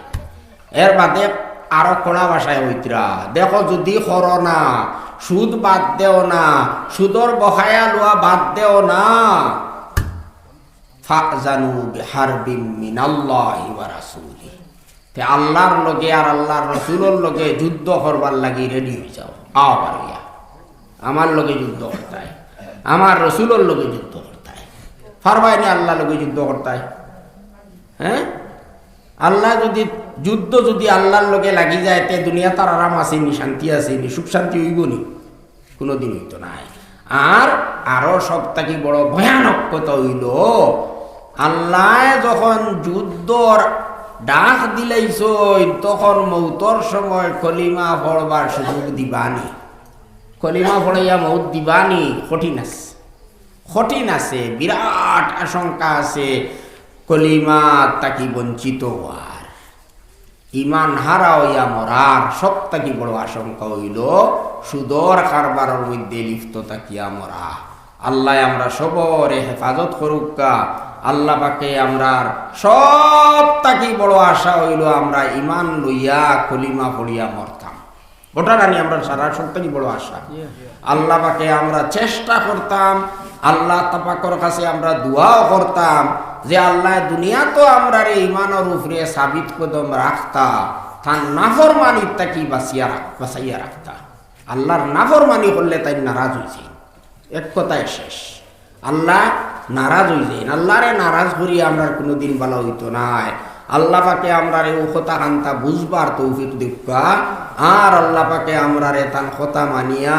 এর বাদে আরো কড়া ভাষায় কইতরা, দেখো যুদি করো না, সুদ বাদ দেও না, সুদর বকায়া লওয়া বাদ দেও না, ফাজানু বিহারবিম মিনাল্লাহি ওয়া রাসূলিহি। তে আল্লার লগে আর আল্লার রসুলর লগে যুদ্ধ করবার লাগি ready অই যাও। আও পারো ইয়া। আমার লগে যুদ্ধ করতায়, আমার রসুলর লগে যুদ্ধ করতায়। পারবায় নি আল্লার লগে যুদ্ধ করতায়? হ্যাঁ? আল্লায় যুদি, যুদ্ধ যুদি আল্লার লগে লাগি যায়, তে দুনিয়াত আর আরাম আছে নি, শান্তি আছে নি, সুখ শান্তি অইবো নি? কুনুদিন অইতো নায়। আর আরো সব থাকি বড় ভয়ানক কথা অইলো, আল্লায় যখন যুদ্ধর ডাক দিলাইছইন, তখন মউতর সময় কলিমা পড়বার সুযোগ দিবা নি? কলিমা পড়াইয়া মউত দিবা নি? কঠিন আছে, কঠিন আছে, বিরাট আশঙ্কা আছে কলিমা থাকি বঞ্চিত অওয়ার। ইমান হারা অইয়া মরার সব থাকি বড় আশঙ্কা অইলো সুদর কারবারর মধ্যে লিপ্ত থাকিয়া মরা। আল্লায় আমরা সবরে হেফাজত করউক্কা। আল্লা পাকে আমরার সব থাকি বড় আশা অইলো আমরা ইমান লইয়া কলিমা পড়িয়া মরতাম। অটা নানি আমরার সারা সব থাকি বড় আশা। আল্লা পাকে আমরা চেষ্টা করতাম, আল্লা পাকর কাছে আমরা দোয়াও করতাম যে আল্লায় দুনিয়াত আমরারে ইমানর উপরে সাবিত কদম রাখতা, তান নাফরমানির থাকি বাঁচিয়া রাখ-, বাঁচাইয়া রাখতা। আল্লার নাফরমানি করলে তাইন নারাজ অইছে, এক কথায় শেষ। আল্লা নারাজ অইযাইন। আল্লারে নারাজ করিয়া আমরার কুনুদিন ভালা অইতো নায়। আল্লা পাকে আমরারে অউ কথা খান্তা বুঝবার তৌফিক দেউক্কা, আর আল্লা পাকে আমরারে তান কথা মানিয়া,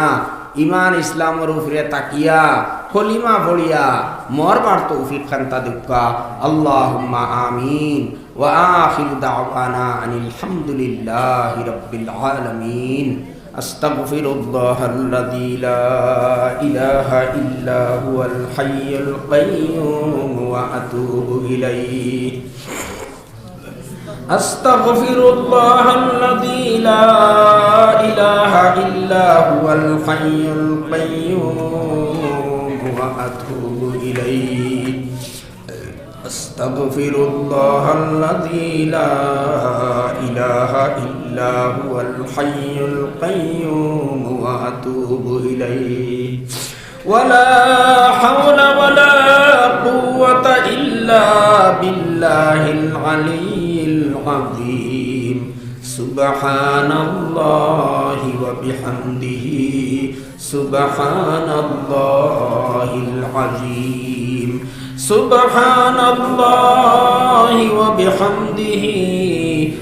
ইমান ইসলামর উপরে থাকিয়া, কলিমা পড়িয়া মরবার তৌফিক খান্তা দেউক্কা। আল্লাহুম্মা আমিন। وآخر دعوانا أن الحمد لله رب العالمين. أستغفر الله الذي لا إله إلا هو الحي القيوم وأتوب إليه. أستغفر الله الذي لا إله إلا هو الحي القيوم وأتوب إليه. أستغفر الله الذي لا إله إلا هو الحي القيوم وأتوب إليه. ولا حول ولا قوة إلا بالله العلي العظيم. سبحان الله وبحمده. سبحان الله العظيم. سبحان الله وبحمده.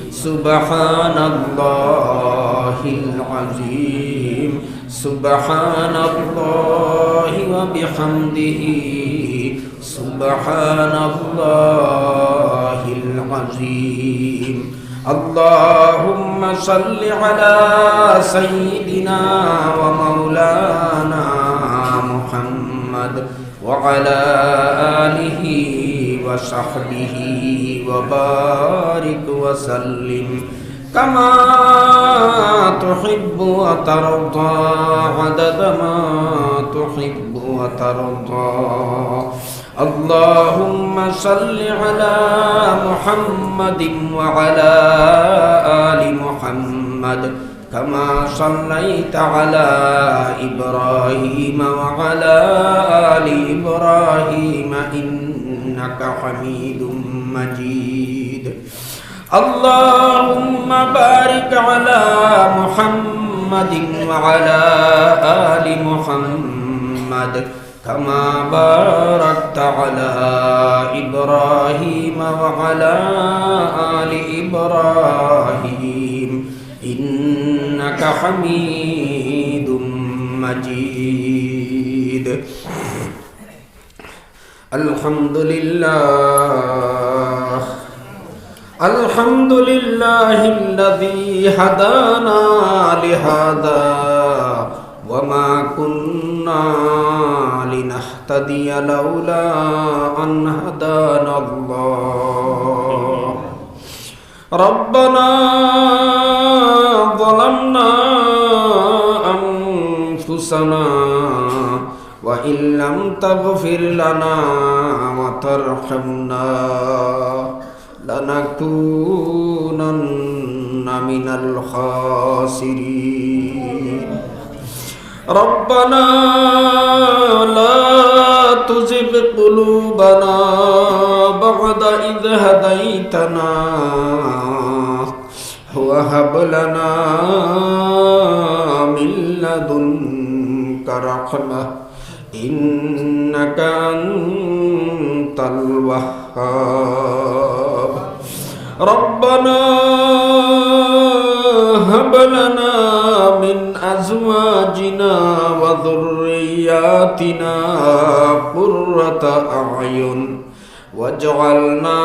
سبحان الله العظيم. سبحان الله وبحمده. سبحان الله العظيم. اللهم صل على سيدنا ومولانا محمد وعلى آله وصحبه وبارك وسلم كما تحب وترضى عدد ما تحب وترضى. اللهم صل على محمد وعلى آل محمد كما صليت على إبراهيم وعلى آل إبراهيم إنك حميد مجيد. اللهم بارك على محمد وعلى آل محمد كما باركت على إبراهيم وعلى آل إبراهيم إنك حميد مجيد. الحمد لله. الحمد لله الذي هدانا لهذا وما كنا لنهتدي لولا أن هدانا الله. ربنا ظلمنا أنفسنا وإن لم تغفر لنا وترحمنا لنكونن من الخاسرين. ربنا لا تزغ قلوبنا بعد إذ هديتنا وهب لنا من لدنك رحمة إنك أنت الوهاب. ربنا هب لنا من أزواجنا وذرياتنا قرة أعين واجعلنا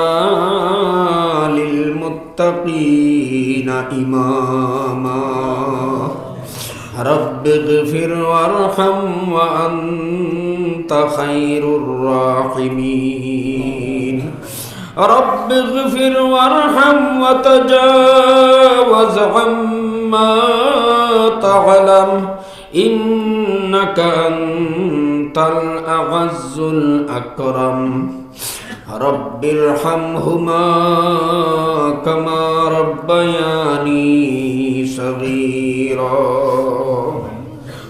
للمتقين إماما. رب اغفر وارحم وأنت خير الراحمين. رب اغفر وارحم وتجاوز عما تعلم إنك أنت الأعز الأكرم. رب ارحمهما كما ربياني صغيرا.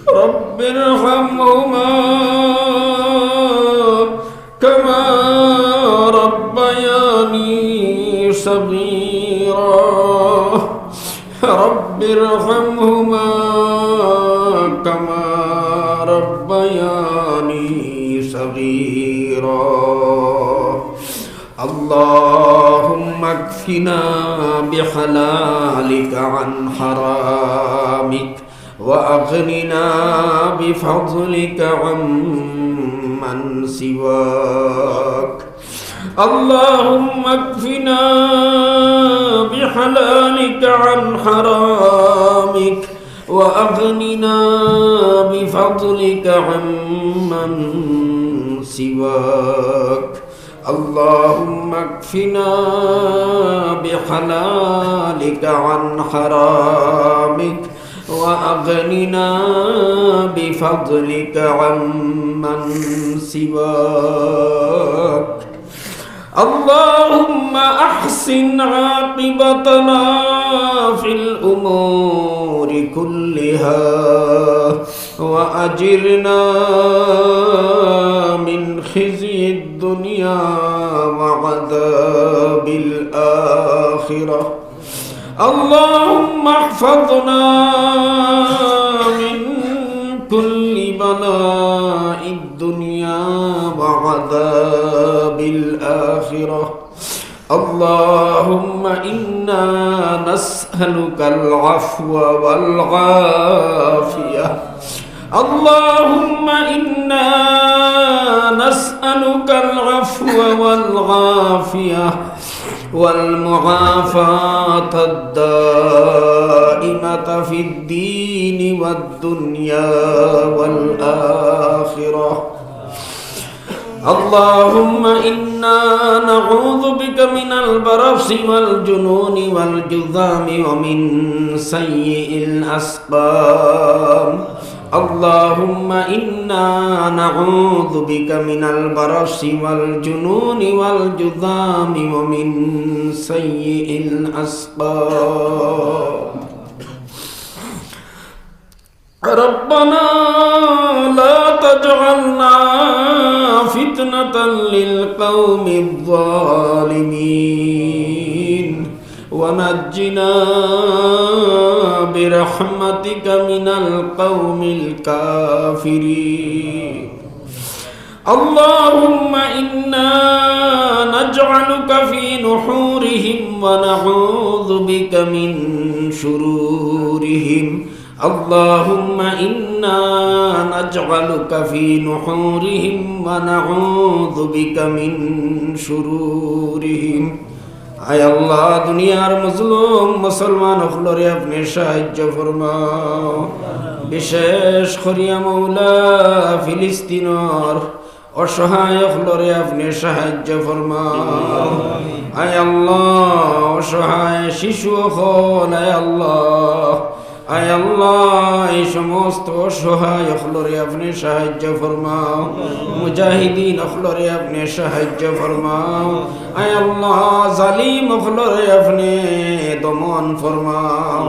رب ارحمهما كما ربياني صغيرا. رب ارحمهما كما ربياني صغيرا. اللهم اكفنا بحلالك عن حرامك وأغننا بفضلك عمن سواك. اللهم اكفنا بحلالك عن حرامك وأغننا بفضلك عمن سواك. اللهم اكفنا بحلالك عن حرامك وأغننا بفضلك عمن سواك. اللهم أحسن عاقبتنا في الأمور كلها وأجرنا من خزي الدنيا وعذاب الآخرة. اللهم احفظنا من كل بلاء الدنيا وعذاب الآخرة. اللهم إنا نسألك العفو والعافية. اللهم إنا نسألك العفو والعافية والمعافاة الدائمة في الدين والدنيا والآخرة. اللهم إنا نعوذ بك من البرص والجنون والجذام ومن سيء الأسقام. اللهم إنا نعوذ بك من البرص والجنون والجذام ومن سيء الأسقام. ربنا لا تجعلنا فتنة للقوم الظالمين ونجنا برحمتك من القوم الكافرين. اللهم إنا نجعلك في نحورهم ونعوذ بك من شرورهم. اللهم إنا نجعلك في نحورهم ونعوذ بك من شرورهم. আয় আল্লাহ, দুনিয়ার মজলুম মুসলমান অকলরে আপনে সাহায্য ফরমাও। বিশেষ করিয়া মৌলা ফিলিস্তিনর অসহায় অকলরে আপনে সাহায্য ফরমাও। আয় আল্লাহ, অসহায় শিশু অকল, আয় আল্লাহ, আয় আল্লাহ, এই সমস্ত অসহায় অকলরে আপনে সাহায্য ফরমাও। মুজাহিদিন অকলরে আপনে সাহায্য ফরমাও। আয় আল্লাহ, জালিম অকলরে আপনে দমন ফরমাও।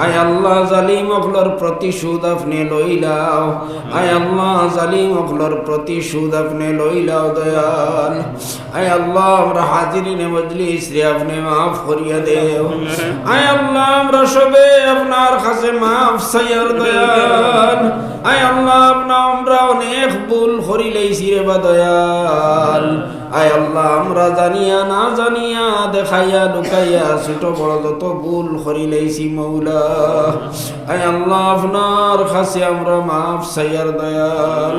আয় আল্লাহ, জালিম অকলর প্রতিশোধ আপনে লইলাও। আয় আল্লাহ, জালিম অকলর প্রতিশোধ আপনে লইলাও দয়াল। আয় আল্লাহ, আমরা হাজিরিনে মজলিসরে আপনে মাফ করিয়া দেও। আয় আল্লাহ, আমরা সবে আপনার কাছে মাফ চাইয়ার দয়াল। আয় আল্লাহ, আপনা আমরা অনেক ভুল করিলাইছি রে বা দয়াল। আয় আল্লাহ, আমরা জানিয়া না জানিয়া, দেখাইয়া লুকাইয়া, ছোট বড় যত ভুল করিলাইছি মৌলা, আয় আল্লাহ, আপনার কাছে আমরা মাফ চাইয়ার দয়াল।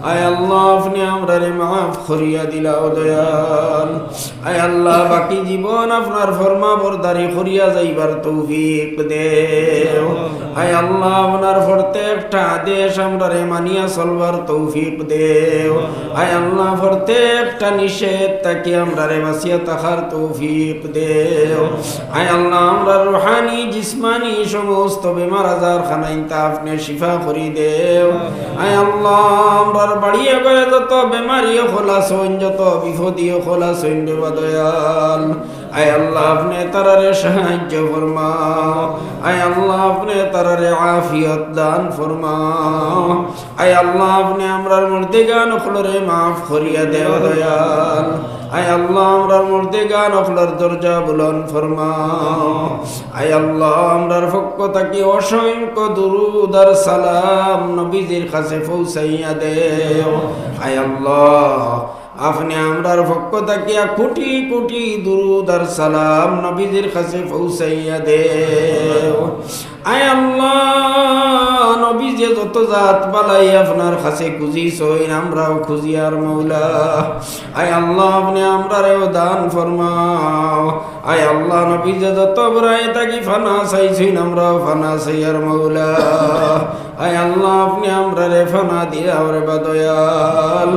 আয় আল্লাহ, আপনে আমরারে মাফ করিয়া দিলাও দয়াল। আয় আল্লাহ, বাকি জীবন আপনার ফরমাবরদারি করিয়া যাইবার তৌফিক দেও। আয় আল্লাহ, আপনার প্রত্যেকটা আদেশ আমরারে মানিয়া চলবার তৌফিক দেও। আয় আল্লাহ, প্রত্যেকটা নিষেধ থাকি আমরারে বাঁচিয়া থাকার তৌফিক দেও। আয় আল্লাহ, আমরার রুহানি, জিসমানি সমস্ত বেমার আজার খানাইন্তা আপনে শিফা করি দেও। আয় আল্লাহ, আমরার বাড়ি ঘরে যত বেমারি অকল আছইন, যত বিপদি অকল আছইন রে বা দয়াল, আয় আল্লাহ, আপনে তারারে সাহায্য ফরমাও। আয় আল্লাহ, আপনে তারারে আফিয়ত দান ফরমাও। আয় আল্লাহ, আপনে আমরার মুর্দেগান অকলরে মাফ করিয়া দেও দয়াল। আয় আল্লাহ, আমরার মুর্দেগান অকলর দরজা বুলন্দ ফরমাও। আয় আল্লাহ, আমরার পক্ষ থাকি অসংখ্য দুরুদ আর সালাম নবীজির কাছে পৌঁছাইয়া দেও। আয় আল্লাহ, আপনে আমরার পক্ষ থাকিয়া কোটি কোটি দুরুদ আর সালাম নবীজির কাছে পৌঁছাইয়া দেও। আয় আল্লাহ, নবীজিয়ে যত জাত বালাই আপনার কাছে খুঁজিছইন, আমরাও খুঁজিয়ার মৌলা। আয় আল্লাহ, আপনে আমরারেও দান ফরমাও। আয় আল্লাহ, নবীজিয়ে যত বুরাই থাকি ফানা চাইছইন, আমরাও ফানা চাইয়ার মৌলা। আয় আল্লাহ, আপনে আমরারে ফানা দিলাও রে বা দয়াল।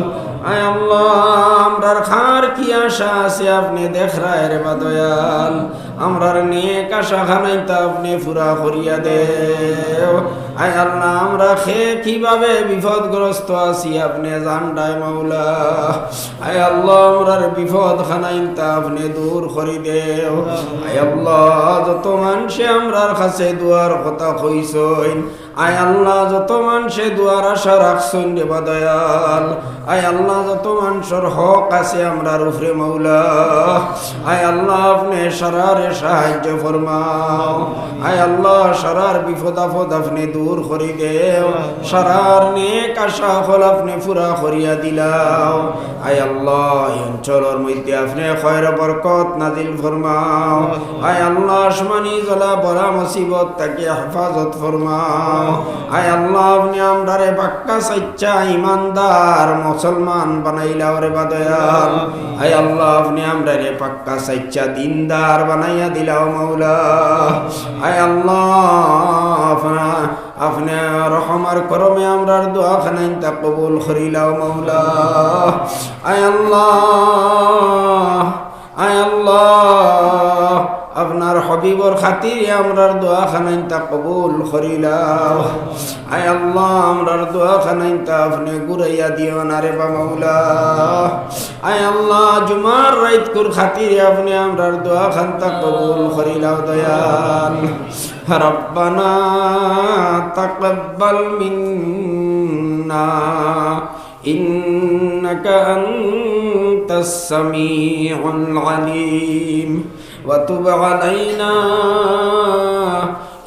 আয় আল্লাহ, আমরার কার কি আশা আছে আপনে দেখরায় রে বা দয়াল। আমরার নেক আশা খানাইন্তা আপনে পুরা করিয়া দেও। আয় আল্লাহ, আমরা কে কিভাবে বিপদগ্রস্ত আছি, আপনে জানরায় মাওলা। আয় আল্লাহ, আমরার বিপদ খানাইন্তা আপনে দূর করি দেও। আয় আল্লাহ, যত মানষে আমরার কাছে দোয়ার কথা কইছইন, আয় আল্লাহ, যত মানষে দোয়ার আশা রাখছইন রে বা দয়াল, আয় আল্লাহ, যত মানষর হক আছে আমরার উপরে মাওলা, আয় আল্লাহ, আপনে সারারে সাহায্য ফরমাও। আয় আল্লাহ, সারার বিপদ আপদ আপনে দূর করি দেও, সারার নেক আশা অকল আপনে পুরা করিয়া দিলাও। আয় আল্লাহ, এই অঞ্চলর মধ্যে আপনে খয়র বরকত নাজিল ফরমাও। আয় আল্লাহ, আসমানি জলা বলা মুসিবত থাকি হেফাজত ফরমাও। আয় আল্লাহ, আপনে আমরারে পাক্কা সাচ্চা ইমানদার মুসলমান বানাইলাও রে বা দয়াল। আয় আল্লাহ, আপনে আমরারে পাক্কা সাচ্চা দিনদার বানাইয়া দিলাও মাওলা। আয় আল্লাহ, আপনা-, আপনে রহম আর করমে আমরার দোয়া খানাইন্তা কবুল করিলাও মাওলা। আয় আল্লাহ, আয় আল্লাহ, আপনার হাবিবর খাতিরে আমরার দোয়া খানাইন্তা কবুল করিলাও। আয় আল্লাহ, আমরার দোয়া খানাইন্তা আপনে ঘুরাইয়া দিও না রে বা মাওলা। আয় আল্লাহ, জুমার রাইতকুর খাতিরে আপনে আমরার দোয়া খানতা কবুল করিলাও দয়াল। ربنا تقبل منا إنك أنت السميع العليم وتب علينا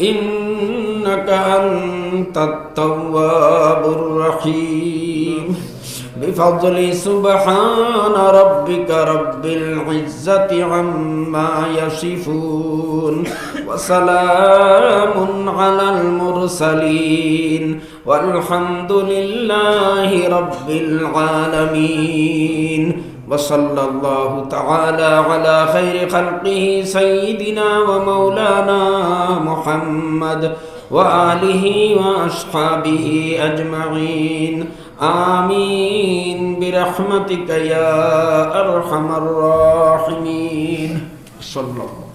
إنك أنت التواب الرحيم. بفضل سبحان ربك رب العزة عما يصفون وسلام على المرسلين والحمد لله رب العالمين. وصلى الله تعالى على خير خلقه سيدنا ومولانا محمد وآله وأصحابه أجمعين. آمين برحمتك يا أرحم الراحمين. صلى الله